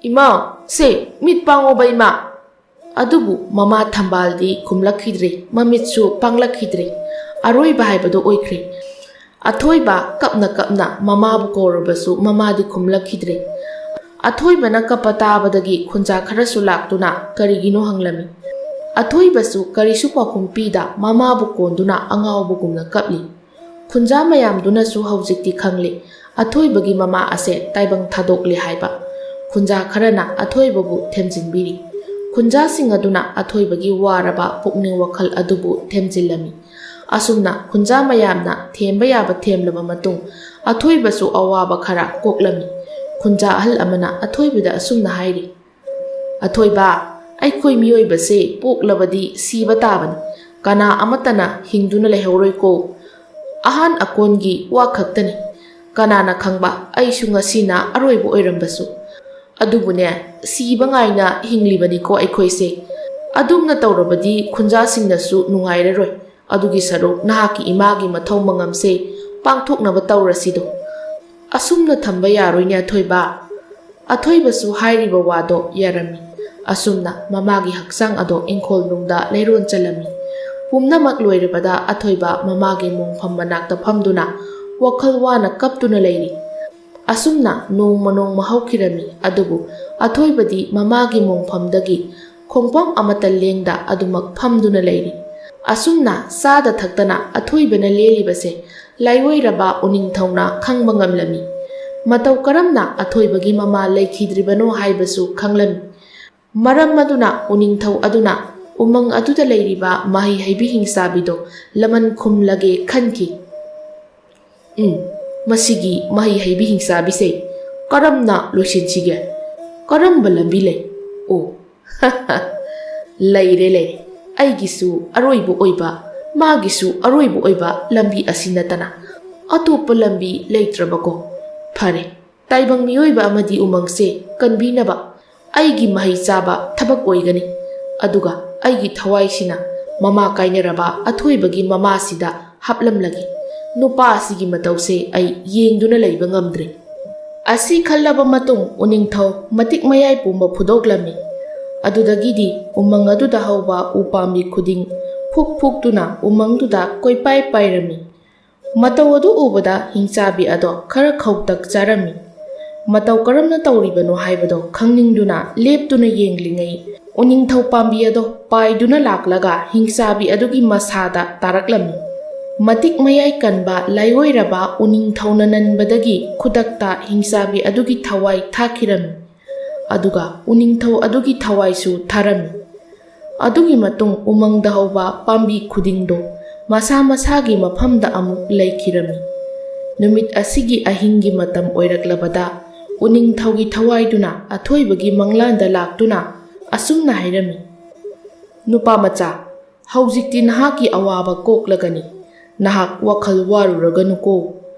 ꯏꯃꯥ, ꯁꯦ, ꯃꯤꯠ ꯄꯥꯡꯉꯣꯕ, ꯏꯃꯥ!" ꯑꯗꯨꯕꯨ ꯃꯃꯥ ꯊꯝꯕꯥꯜꯗꯤ ꯈꯨꯝꯂꯛꯈꯤꯗ꯭ꯔꯦ, ꯃꯃꯤꯠꯁꯨ ꯄꯥꯡꯂꯛꯈꯤꯗ꯭ꯔꯦ꯫ ꯑꯔꯣꯏꯕ ꯍꯥꯏꯕꯗꯨ ꯑꯣꯏꯈ꯭ꯔꯦ꯫ ꯑꯊꯣꯏꯕ ꯀꯞꯅ ꯀꯞꯅ ꯃꯃꯥꯕꯨ ꯀꯧꯔꯕꯁꯨ ꯃꯃꯥꯗꯤ ꯈꯨꯝꯂꯛꯈꯤꯗ꯭ꯔꯦ꯫ ꯑꯊꯣꯏꯕꯅ ꯀꯞꯄ ꯇꯥꯕꯗꯒꯤ ꯈꯨꯟꯖꯥ ꯈꯔꯁꯨ ꯂꯥꯛꯇꯨꯅ ꯀꯔꯤꯒꯤꯅꯣ ꯍꯪꯂꯝꯃꯤ꯫ ꯑꯊꯣꯏꯕꯁꯨ ꯀꯔꯤꯁꯨ ꯄꯥꯎꯈꯨꯝ ꯄꯤꯗ ꯃꯃꯥꯕꯨ ꯀꯣꯟꯗꯨꯅ ꯑꯉꯥꯎꯕꯒꯨꯝꯅ ꯀꯞꯂꯤ꯫ ꯈꯨꯟꯖꯥ ꯃꯌꯥꯝꯗꯨꯅꯁꯨ ꯍꯧꯖꯤꯛꯇꯤ ꯈꯪꯂꯦ, ꯑꯊꯣꯏꯕꯒꯤ ꯃꯃꯥ ꯑꯁꯦ ꯇꯥꯏꯕꯪ ꯊꯥꯗꯣꯛꯂꯦ ꯍꯥꯏꯕ꯫ ꯈꯨꯟꯖꯥ ꯈꯔꯅ ꯑꯊꯣꯏꯕꯕꯨ ꯊꯦꯝꯖꯤꯟꯕꯤꯔꯤ꯫ ꯈꯨꯟꯖꯥꯁꯤꯡ ꯑꯗꯨꯅ ꯑꯊꯣꯏꯕꯒꯤ ꯋꯥꯔꯕ ꯄꯨꯛꯅꯤꯡ ꯋꯥꯈꯜ ꯑꯗꯨꯕꯨ ꯊꯦꯝꯖꯤꯜꯂꯝꯃꯤ꯫ ꯑꯁꯨꯝꯅ ꯈꯨꯟꯖꯥ ꯃꯌꯥꯝꯅ ꯊꯦꯝꯕ ꯌꯥꯕ ꯊꯦꯝꯂꯕ ꯃꯇꯨꯡ, ꯑꯊꯣꯏꯕꯁꯨ ꯑꯋꯥꯕ ꯈꯔ ꯀꯣꯛꯂꯝꯃꯤ꯫ ꯈꯨꯟꯖꯥ ꯑꯍꯜ ꯑꯃꯅ ꯑꯊꯣꯏꯕꯗ ꯑꯁꯨꯝꯅ ꯍꯥꯏꯔꯤ, "ꯑꯊꯣꯏꯕ, ꯑꯩꯈꯣꯏ ꯃꯤꯑꯣꯏꯕꯁꯦ ꯄꯣꯛꯂꯕꯗꯤ ꯁꯤꯕ ꯇꯥꯕꯅꯤ꯫ ꯀꯅꯥ ꯑꯃꯠꯇꯅ ꯍꯤꯡꯗꯨꯅ ꯂꯩꯍꯧꯔꯣꯏꯀꯣ꯫ ꯑꯍꯥꯟ ꯑꯀꯣꯟꯒꯤ ꯋꯥ ꯈꯛꯇꯅꯤ꯫ ꯀꯅꯥꯅ ꯈꯪꯕ, ꯑꯩꯁꯨ ꯉꯁꯤꯅ ꯑꯔꯣꯏꯕ ꯑꯣꯏꯔꯝꯕꯁꯨ꯫ ꯑꯗꯨꯕꯨꯅꯦ, ꯁꯤꯕ ꯉꯥꯏꯅ ꯍꯤꯡꯂꯤꯕꯅꯤꯀꯣ ꯑꯩꯈꯣꯏꯁꯦ꯫ ꯑꯗꯨꯝꯅ ꯇꯧꯔꯕꯗꯤ ꯈꯨꯟꯖꯥꯁꯤꯡꯅꯁꯨ ꯅꯨꯡꯉꯥꯏꯔꯔꯣꯏ꯫ ꯑꯗꯨꯒꯤ ꯁꯔꯨꯛ ꯅꯍꯥꯛꯀꯤ ꯏꯃꯥꯒꯤ ꯃꯊꯧ ꯃꯉꯝꯁꯦ ꯄꯥꯡꯊꯣꯛꯅꯕ ꯇꯧꯔꯁꯤꯗꯣ꯫ ꯑꯁꯨꯝꯅ ꯊꯝꯕ ꯌꯥꯔꯣꯏꯅꯦ ꯑꯊꯣꯏꯕ꯫" ꯑꯊꯣꯏꯕꯁꯨ ꯍꯥꯏꯔꯤꯕ ꯋꯥꯗꯣ ꯌꯥꯔꯝꯃꯤ꯫ ꯑꯁꯨꯝꯅ ꯃꯃꯥꯒꯤ ꯍꯛꯆꯥꯡ ꯑꯗꯣ ꯏꯪꯈꯣꯜꯅꯨꯡꯗ ꯂꯩꯔꯣꯟ ꯆꯜꯂꯝꯃꯤ꯫ ꯄꯨꯝꯅꯃꯛ ꯂꯣꯏꯔꯕꯗ ꯑꯊꯣꯏꯕ ꯃꯃꯥꯒꯤ ꯃꯣꯡꯐꯝ ꯃꯅꯥꯛꯇ ꯐꯝꯗꯨꯅ ꯋꯥꯈꯜ ꯋꯥꯅ ꯀꯞꯇꯨꯅ ꯂꯩꯔꯤ꯫ ꯑꯁꯨꯝꯅ ꯅꯣꯡꯃ ꯅꯣꯡꯃ ꯍꯧꯈꯤꯔꯝꯃꯤ꯫ ꯑꯗꯨꯕꯨ ꯑꯊꯣꯏꯕꯗꯤ ꯃꯃꯥꯒꯤ ꯃꯣꯡꯐꯝꯗꯒꯤ ꯈꯣꯡꯐꯝ ꯑꯃꯠꯇ ꯂꯦꯡꯗ ꯑꯗꯨꯃꯛ ꯐꯝꯗꯨꯅ ꯂꯩꯔꯤ꯫ ꯑꯁꯨꯝꯅ ꯆꯥꯗ ꯊꯛꯇꯅ ꯑꯊꯣꯏꯕꯅ ꯂꯦꯜꯂꯤꯕꯁꯦ ꯂꯥꯏꯑꯣꯏꯔꯕ ꯎꯅꯤꯡꯊꯧꯅ ꯈꯪꯕ ꯉꯝꯂꯝꯃꯤ꯫ ꯃꯇꯧ ꯀꯔꯝꯅ ꯑꯊꯣꯏꯕꯒꯤ ꯃꯃꯥ ꯂꯩꯈꯤꯗ꯭ꯔꯤꯕꯅꯣ ꯍꯥꯏꯕꯁꯨ ꯈꯪꯂꯝꯃꯤ꯫ ꯃꯔꯝ ꯑꯗꯨꯅ ꯎꯅꯤꯡꯊꯧ ꯑꯗꯨꯅ ꯎꯃꯪ ꯑꯗꯨꯗ ꯂꯩꯔꯤꯕ ꯃꯍꯩ ꯍꯩꯕꯤ ꯍꯤꯡꯆꯥꯕꯤꯗꯣ ꯂꯃꯟ ꯈꯨꯝꯂꯒꯦ ꯈꯟꯈꯤ꯫ "ꯎꯝ, ꯃꯁꯤꯒꯤ ꯃꯍꯩ ꯍꯩꯕꯤ ꯍꯤꯡꯆꯥꯕꯤꯁꯦ ꯀꯔꯝꯅ ꯂꯣꯏꯁꯤꯟꯁꯤꯒꯦ? ꯀꯔꯝꯕ ꯂꯝꯕꯤ ꯂꯩ? ꯑꯣ, ꯂꯩꯔꯦ, ꯂꯩꯔꯦ꯫ ꯑꯩꯒꯤꯁꯨ ꯑꯔꯣꯏꯕ ꯑꯣꯏꯕ, ꯃꯥꯒꯤꯁꯨ ꯑꯔꯣꯏꯕ ꯑꯣꯏꯕ ꯂꯝꯕꯤ ꯑꯁꯤ ꯅꯠꯇꯅ ꯑꯇꯣꯞꯄ ꯂꯝꯕꯤ ꯂꯩꯇ꯭ꯔꯕꯀꯣ꯫ ꯐꯔꯦ, ꯇꯥꯏꯕꯪ ꯃꯤꯑꯣꯏꯕ ꯑꯃꯗꯤ ꯎꯃꯪꯁꯦ ꯀꯟꯕꯤꯅꯕ ꯑꯩꯒꯤ ꯃꯍꯩ ꯆꯥꯕ ꯊꯕꯛ ꯑꯣꯏꯒꯅꯤ꯫ ꯑꯗꯨꯒ ꯑꯩꯒꯤ ꯊꯋꯥꯏꯁꯤꯅ ꯃꯃꯥ ꯀꯥꯏꯅꯔꯕ ꯑꯊꯣꯏꯕꯒꯤ ꯃꯃꯥꯁꯤꯗ ꯍꯥꯞꯂꯝꯂꯒꯦ꯫ ꯅꯨꯄꯥ ꯑꯁꯤꯒꯤ ꯃꯇꯧꯁꯦ ꯑꯩ ꯌꯦꯡꯗꯨꯅ ꯂꯩꯕ ꯉꯝꯗ꯭ꯔꯦ꯫" ꯑꯁꯤ ꯈꯜꯂꯕ ꯃꯇꯨꯡ ꯎꯅꯤꯡꯊꯧ ꯃꯇꯤꯛ ꯃꯌꯥꯏ ꯄꯨꯝꯕ ꯐꯨꯗꯣꯛꯂꯝꯃꯤ꯫ ꯑꯗꯨꯗꯒꯤꯗꯤ ꯎꯃꯪ ꯑꯗꯨꯗ ꯍꯧꯕ ꯎ ꯄꯥꯝꯕꯤ ꯈꯨꯗꯤꯡ ꯐꯨꯛ ꯐꯨꯛꯇꯨꯅ ꯎꯃꯪꯗꯨꯗ ꯀꯣꯏꯄꯥꯏ ꯄꯥꯏꯔꯝꯃꯤ꯫ ꯃꯇꯧ ꯑꯗꯨ ꯎꯕꯗ ꯍꯤꯡꯆꯥꯕꯤ ꯑꯗꯣ ꯈꯔ ꯈꯧꯇꯛ ꯆꯥꯔꯝꯃꯤ꯫ ꯃꯇꯧ ꯀꯔꯝꯅ ꯇꯧꯔꯤꯕꯅꯣ ꯍꯥꯏꯕꯗꯣ ꯈꯪꯅꯤꯡꯗꯨꯅ ꯂꯦꯞꯇꯨꯅ ꯌꯦꯡꯂꯤꯉꯩ, ꯎꯅꯤꯡꯊꯧ ꯄꯥꯝꯕꯤ ꯑꯗꯣ ꯄꯥꯏꯗꯨꯅ ꯂꯥꯛꯂꯒ ꯍꯤꯡꯆꯥꯕꯤ ꯑꯗꯨꯒꯤ ꯃꯁꯥꯗ ꯇꯥꯔꯛꯂꯝꯃꯤ꯫ ꯃꯇꯤꯛ ꯃꯌꯥꯏ ꯀꯟꯕ ꯂꯥꯏꯑꯣꯏꯔꯕ ꯎꯅꯤꯡꯊꯧꯅ ꯅꯟꯕꯗꯒꯤ ꯈꯨꯗꯛꯇ ꯍꯤꯡꯆꯥꯕꯤ ꯑꯗꯨꯒꯤ ꯊꯋꯥꯏ ꯊꯥꯈꯤꯔꯝꯃꯤ꯫ ꯑꯗꯨꯒ ꯎꯅꯤꯡꯊꯧ ꯑꯗꯨꯒꯤ ꯊꯋꯥꯏꯁꯨ ꯊꯥꯔꯝꯃꯤ꯫ ꯑꯗꯨꯒꯤ ꯃꯇꯨꯡ ꯎꯃꯪꯗ ꯍꯧꯕ ꯄꯥꯝꯕꯤ ꯈꯨꯗꯤꯡꯗꯣ ꯃꯁꯥ ꯃꯁꯥꯒꯤ ꯃꯐꯝꯗ ꯑꯃꯨꯛ ꯂꯩꯈꯤꯔꯝꯃꯤ꯫ ꯅꯨꯃꯤꯠ ꯑꯁꯤꯒꯤ ꯑꯍꯤꯡꯒꯤ ꯃꯇꯝ ꯑꯣꯏꯔꯛꯂꯕꯗ, ꯎꯅꯤꯡꯊꯧꯒꯤ ꯊꯋꯥꯏꯗꯨꯅ ꯑꯊꯣꯏꯕꯒꯤ ꯃꯪꯂꯥꯟꯗ ꯂꯥꯛꯇꯨꯅ ꯑꯁꯨꯝꯅ ꯍꯥꯏꯔꯝꯃꯤ, "ꯅꯨꯄꯥ ꯃꯆꯥ, ꯍꯧꯖꯤꯛꯇꯤ ꯅꯍꯥꯛꯀꯤ ꯑꯋꯥꯕ ꯀꯣꯛꯂꯒꯅꯤ꯫ ꯅꯍꯥꯛ ꯋꯥꯈꯜ ꯋꯥꯔꯨꯔꯒꯅꯨꯀꯣ꯫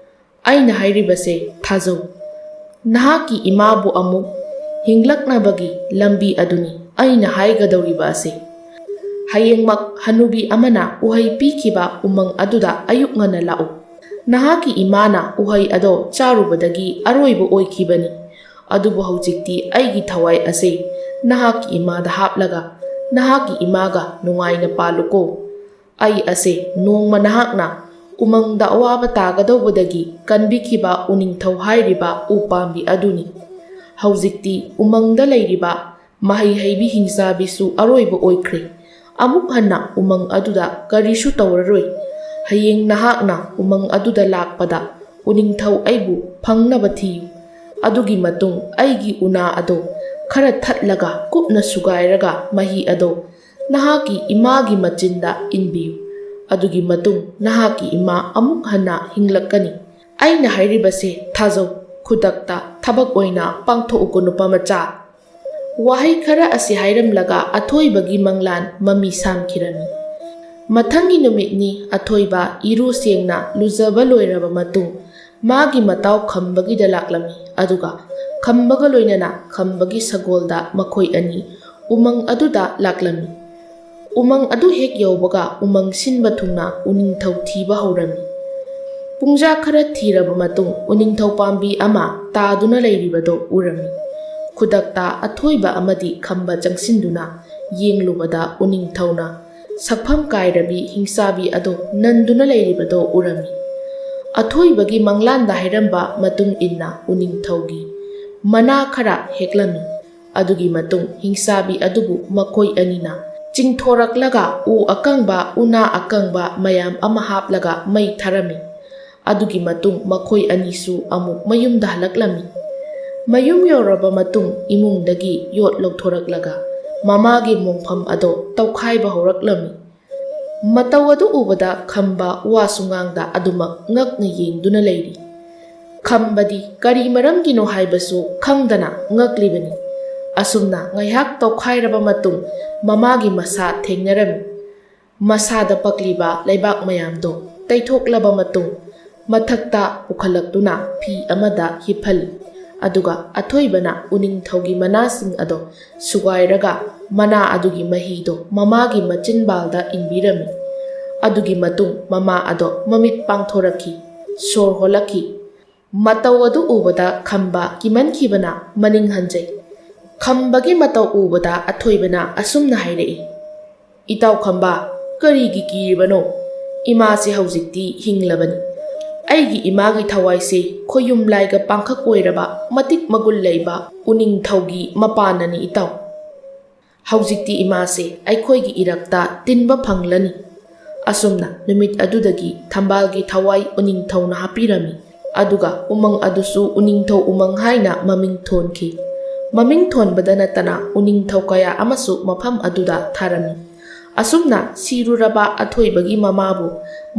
ꯑꯩꯅ ꯍꯥꯏꯔꯤꯕꯁꯦ ꯊꯥꯖꯧ꯫ ꯅꯍꯥꯛꯀꯤ ꯏꯃꯥꯕꯨ ꯑꯃꯨꯛ ꯍꯤꯡꯂꯛꯅꯕꯒꯤ ꯂꯝꯕꯤ ꯑꯗꯨꯅꯤ ꯑꯩꯅ ꯍꯥꯏꯒꯗꯧꯔꯤꯕ ꯑꯁꯦ꯫ ꯍꯌꯦꯡꯃꯛ ꯍꯅꯨꯕꯤ ꯑꯃꯅ ꯎꯍꯩ ꯄꯤꯈꯤꯕ ꯎꯃꯪ ꯑꯗꯨꯗ ꯑꯌꯨꯛ ꯉꯟꯅ ꯂꯥꯛꯎ꯫ ꯅꯍꯥꯛꯀꯤ ꯏꯃꯥꯅ ꯎꯍꯩ ꯑꯗꯣ ꯆꯥꯔꯨꯕꯗꯒꯤ ꯑꯔꯣꯏꯕ ꯑꯣꯏꯈꯤꯕꯅꯤ꯫ ꯑꯗꯨꯕꯨ ꯍꯧꯖꯤꯛꯇꯤ ꯑꯩꯒꯤ ꯊꯋꯥꯏ ꯑꯁꯦ ꯅꯍꯥꯛꯀꯤ ꯏꯃꯥꯗ ꯍꯥꯞꯂꯒ ꯅꯍꯥꯛꯀꯤ ꯏꯃꯥꯒ ꯅꯨꯡꯉꯥꯏꯅ ꯄꯥꯜꯂꯨꯀꯣ꯫ ꯑꯩ ꯑꯁꯦ ꯅꯣꯡꯃ ꯅꯍꯥꯛꯅ ꯎꯃꯪꯗ ꯑꯋꯥꯕ ꯇꯥꯒꯗꯧꯕꯗꯒꯤ ꯀꯟꯕꯤꯈꯤꯕ ꯎꯅꯤꯡꯊꯧ ꯍꯥꯏꯔꯤꯕ ꯎ ꯄꯥꯝꯕꯤ ꯑꯗꯨꯅꯤ꯫ ꯍꯧꯖꯤꯛꯇꯤ ꯎꯃꯪꯗ ꯂꯩꯔꯤꯕ ꯃꯍꯩ ꯍꯩꯕꯤ ꯍꯤꯡꯆꯥꯕꯤꯁꯨ ꯑꯔꯣꯏꯕ ꯑꯣꯏꯈ꯭ꯔꯦ꯫ ꯑꯃꯨꯛ ꯍꯟꯅ ꯎꯃꯪ ꯑꯗꯨꯗ ꯀꯔꯤꯁꯨ ꯇꯧꯔꯔꯣꯏ꯫ ꯍꯌꯦꯡ ꯅꯍꯥꯛꯅ ꯎꯃꯪ ꯑꯗꯨꯗ ꯂꯥꯛꯄꯗ ꯎꯅꯤꯡꯊꯧ ꯑꯩꯕꯨ ꯐꯪꯅꯕ ꯊꯤꯌꯨ꯫ ꯑꯗꯨꯒꯤ ꯃꯇꯨꯡ ꯑꯩꯒꯤ ꯎꯅꯥ ꯑꯗꯣ ꯈꯔ ꯊꯠꯂꯒ ꯀꯨꯞꯅ ꯁꯨꯒꯥꯏꯔꯒ ꯃꯍꯤ ꯑꯗꯣ ꯅꯍꯥꯛꯀꯤ ꯏꯃꯥꯒꯤ ꯃꯆꯤꯟꯗ ꯏꯟꯕꯤꯌꯨ꯫ ꯑꯗꯨꯒꯤ ꯃꯇꯨꯡ ꯅꯍꯥꯛꯀꯤ ꯏꯃꯥ ꯑꯃꯨꯛ ꯍꯟꯅ ꯍꯤꯡꯂꯛꯀꯅꯤ꯫ ꯑꯩꯅ ꯍꯥꯏꯔꯤꯕꯁꯦ ꯊꯥꯖꯧ, ꯈꯨꯗꯛꯇ ꯊꯕꯛ ꯑꯣꯏꯅ ꯄꯥꯡꯊꯣꯛꯎꯀꯣ ꯅꯨꯄꯥ ꯃꯆꯥ꯫" ꯋꯥꯍꯩ ꯈꯔ ꯑꯁꯤ ꯍꯥꯏꯔꯝꯂꯒ ꯑꯊꯣꯏꯕꯒꯤ ꯃꯪꯂꯥꯟ ꯃꯃꯤ ꯁꯥꯝꯈꯤꯔꯝꯃꯤ꯫ ꯃꯊꯪꯒꯤ ꯅꯨꯃꯤꯠꯅꯤ ꯑꯊꯣꯏꯕ ꯏꯔꯨ ꯁꯦꯡꯅ ꯂꯨꯖꯕ ꯂꯣꯏꯔꯕ ꯃꯇꯨꯡ ꯃꯥꯒꯤ ꯃꯇꯥꯎ ꯈꯝꯕꯒꯤꯗ ꯂꯥꯛꯂꯝꯃꯤ꯫ ꯑꯗꯨꯒ ꯈꯝꯕꯒ ꯂꯣꯏꯅꯅ ꯈꯝꯕꯒꯤ ꯁꯒꯣꯜꯗ ꯃꯈꯣꯏ ꯑꯅꯤ ꯎꯃꯪ ꯑꯗꯨꯗ ꯂꯥꯛꯂꯝꯃꯤ꯫ ꯎꯃꯪ ꯑꯗꯨ ꯍꯦꯛ ꯌꯧꯕꯒ ꯎꯃꯪ ꯁꯤꯟꯕ ꯊꯨꯡꯅ ꯎꯅꯤꯡꯊꯧ ꯊꯤꯕ ꯍꯧꯔꯝꯃꯤ꯫ ꯄꯨꯡꯖꯥ ꯈꯔ ꯊꯤꯔꯕ ꯃꯇꯨꯡ ꯎꯅꯤꯡꯊꯧ ꯄꯥꯝꯕꯤ ꯑꯃ ꯇꯥꯗꯨꯅ ꯂꯩꯔꯤꯕꯗꯨ ꯎꯔꯝꯃꯤ꯫ ꯈꯨꯗꯛꯇ ꯑꯊꯣꯏꯕ ꯑꯃꯗꯤ ꯈꯝꯕ ꯆꯪꯁꯤꯟꯗꯨꯅ ꯌꯦꯡꯂꯨꯕꯗ ꯎꯅꯤꯡꯊꯧꯅ ꯁꯛꯐꯝ ꯀꯥꯏꯔꯕꯤ ꯍꯤꯡꯆꯥꯕꯤ ꯑꯗꯨ ꯅꯟꯗꯨꯅ ꯂꯩꯔꯤꯕꯗꯨ ꯎꯔꯝꯃꯤ꯫ ꯑꯊꯣꯏꯕꯒꯤ ꯃꯪꯂꯥꯟꯗ ꯍꯥꯏꯔꯝꯕ ꯃꯇꯨꯡ ꯏꯟꯅ ꯎꯅꯤꯡꯊꯧꯒꯤ ꯃꯅꯥ ꯈꯔ ꯍꯦꯛꯂꯝꯃꯤ꯫ ꯑꯗꯨꯒꯤ ꯃꯇꯨꯡ ꯍꯤꯡꯆꯥꯕꯤ ꯑꯗꯨꯕꯨ ꯃꯈꯣꯏ ꯑꯅꯤꯅ ꯆꯤꯡꯊꯣꯔꯛꯂꯒ ꯎ ꯑꯀꯪꯕ, ꯎꯅꯥ ꯑꯀꯪꯕ ꯃꯌꯥꯝ ꯑꯃ ꯍꯥꯞꯂꯒ ꯃꯩ ꯊꯥꯔꯝꯃꯤ꯫ ꯑꯗꯨꯒꯤ ꯃꯇꯨꯡ ꯃꯈꯣꯏ ꯑꯅꯤꯁꯨ ꯑꯃꯨꯛ ꯃꯌꯨꯝꯗ ꯍꯜꯂꯛꯂꯝꯃꯤ꯫ ꯃꯌꯨꯝ ꯌꯧꯔꯕ ꯃꯇꯨꯡ ꯏꯃꯨꯡꯗꯒꯤ ꯌꯣꯠ ꯂꯧꯊꯣꯔꯛꯂꯒ ꯃꯃꯥꯒꯤ ꯃꯣꯡꯐꯝ ꯑꯗꯣ ꯇꯧꯈꯥꯏꯕ ꯍꯧꯔꯛꯂꯝꯃꯤ꯫ ꯃꯇꯧ ꯑꯗꯨ ꯎꯕꯗ ꯈꯝꯕ ꯋꯥꯁꯨ ꯉꯥꯡꯗ ꯑꯗꯨꯃꯛ ꯉꯛꯅ ꯌꯦꯡꯗꯨꯅ ꯂꯩꯔꯤ꯫ ꯈꯝꯕꯗꯤ ꯀꯔꯤ ꯃꯔꯝꯒꯤꯅꯣ ꯍꯥꯏꯕꯁꯨ ꯈꯪꯗꯅ ꯉꯛꯂꯤꯕꯅꯤ꯫ ꯑꯁꯨꯝꯅ ꯉꯥꯏꯍꯥꯛ ꯇꯧꯈꯥꯏꯔꯕ ꯃꯇꯨꯡ ꯃꯃꯥꯒꯤ ꯃꯁꯥ ꯊꯦꯡꯅꯔꯝꯃꯤ꯫ ꯃꯁꯥꯗ ꯄꯛꯂꯤꯕ ꯂꯩꯕꯥꯛ ꯃꯌꯥꯝꯗꯣ ꯇꯩꯊꯣꯛꯂꯕ ꯃꯇꯨꯡ ꯃꯊꯛꯇ ꯄꯨꯈꯠꯂꯛꯇꯨꯅ ꯐꯤ ꯑꯃꯗ ꯍꯤꯞꯍꯜꯂꯤ꯫ ꯑꯗꯨꯒ ꯑꯊꯣꯏꯕꯅ ꯎꯅꯤꯡꯊꯧꯒꯤ ꯃꯅꯥꯁꯤꯡ ꯑꯗꯣ ꯁꯨꯒꯥꯏꯔꯒ ꯃꯅꯥ ꯑꯗꯨꯒꯤ ꯃꯍꯤꯗꯣ ꯃꯃꯥꯒꯤ ꯃꯆꯤꯟꯕꯥꯜꯗ ꯏꯟꯕꯤꯔꯝꯃꯤ꯫ ꯑꯗꯨꯒꯤ ꯃꯇꯨꯡ ꯃꯃꯥ ꯑꯗꯣ ꯃꯃꯤꯠ ꯄꯥꯡꯊꯣꯔꯛꯈꯤ, ꯁꯣꯔ ꯍꯣꯜꯂꯛꯈꯤ꯫ ꯃꯇꯧ ꯑꯗꯨ ꯎꯕꯗ ꯈꯝꯕ ꯀꯤꯃꯟꯈꯤꯕꯅ ꯃꯅꯤꯡ ꯍꯟꯖꯩ꯫ ꯈꯝꯕꯒꯤ ꯃꯇꯧ ꯎꯕꯗ ꯑꯊꯣꯏꯕꯅ ꯑꯁꯨꯝꯅ ꯍꯥꯏꯔꯛꯏ, "ꯏꯇꯥꯎ ꯈꯝꯕ, ꯀꯔꯤꯒꯤ ꯀꯤꯔꯤꯕꯅꯣ? ꯏꯃꯥꯁꯦ ꯍꯧꯖꯤꯛꯇꯤ ꯍꯤꯡꯂꯕꯅꯤ꯫ ꯑꯩꯒꯤ ꯏꯃꯥꯒꯤ ꯊꯋꯥꯏꯁꯦ ꯈꯣꯌꯨꯝ ꯂꯥꯏꯒ ꯄꯥꯡꯈꯛ ꯑꯣꯏꯔꯕ ꯃꯇꯤꯛ ꯃꯒꯨꯟ ꯂꯩꯕ ꯎꯅꯤꯡꯊꯧꯒꯤ ꯃꯄꯥꯟꯅꯅꯤ ꯏꯇꯥꯎ꯫ ꯍꯧꯖꯤꯛꯇꯤ ꯏꯃꯥꯁꯦ ꯑꯩꯈꯣꯏꯒꯤ ꯏꯔꯛꯇ ꯇꯤꯟꯕ ꯐꯪꯂꯅꯤ꯫" ꯑꯁꯨꯝꯅ ꯅꯨꯃꯤꯠ ꯑꯗꯨꯗꯒꯤ ꯊꯝꯕꯥꯜꯒꯤ ꯊꯋꯥꯏ ꯎꯅꯤꯡꯊꯧꯅ ꯍꯥꯞꯄꯤꯔꯝꯃꯤ꯫ ꯑꯗꯨꯒ ꯎꯃꯪ ꯑꯗꯨꯁꯨ ꯎꯅꯤꯡꯊꯧ ꯎꯃꯪ ꯍꯥꯏꯅ ꯃꯃꯤꯡ ꯊꯣꯟꯈꯤ꯫ ꯃꯃꯤꯡ ꯊꯣꯟꯕꯗ ꯅꯠꯇꯅ ꯎꯅꯤꯡꯊꯧ ꯀꯌꯥ ꯑꯃꯁꯨ ꯃꯐꯝ ꯑꯗꯨꯗ ꯊꯥꯔꯝꯃꯤ꯫ ꯑꯁꯨꯝꯅ ꯁꯤꯔꯨꯔꯕ ꯑꯊꯣꯏꯕꯒꯤ ꯃꯃꯥꯕꯨ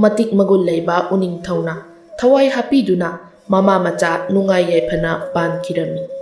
ꯃꯇꯤꯛ ꯃꯒꯨꯟ ꯂꯩꯕ ꯎꯅꯤꯡꯊꯧꯅ ꯊꯋꯥꯏ ꯍꯥꯞꯄꯤꯗꯨꯅ ꯃꯃꯥ ꯃꯆꯥ ꯅꯨꯡꯉꯥꯏ ꯌꯥꯏꯐꯅ ꯄꯥꯟꯈꯤꯔꯝꯃꯤ꯫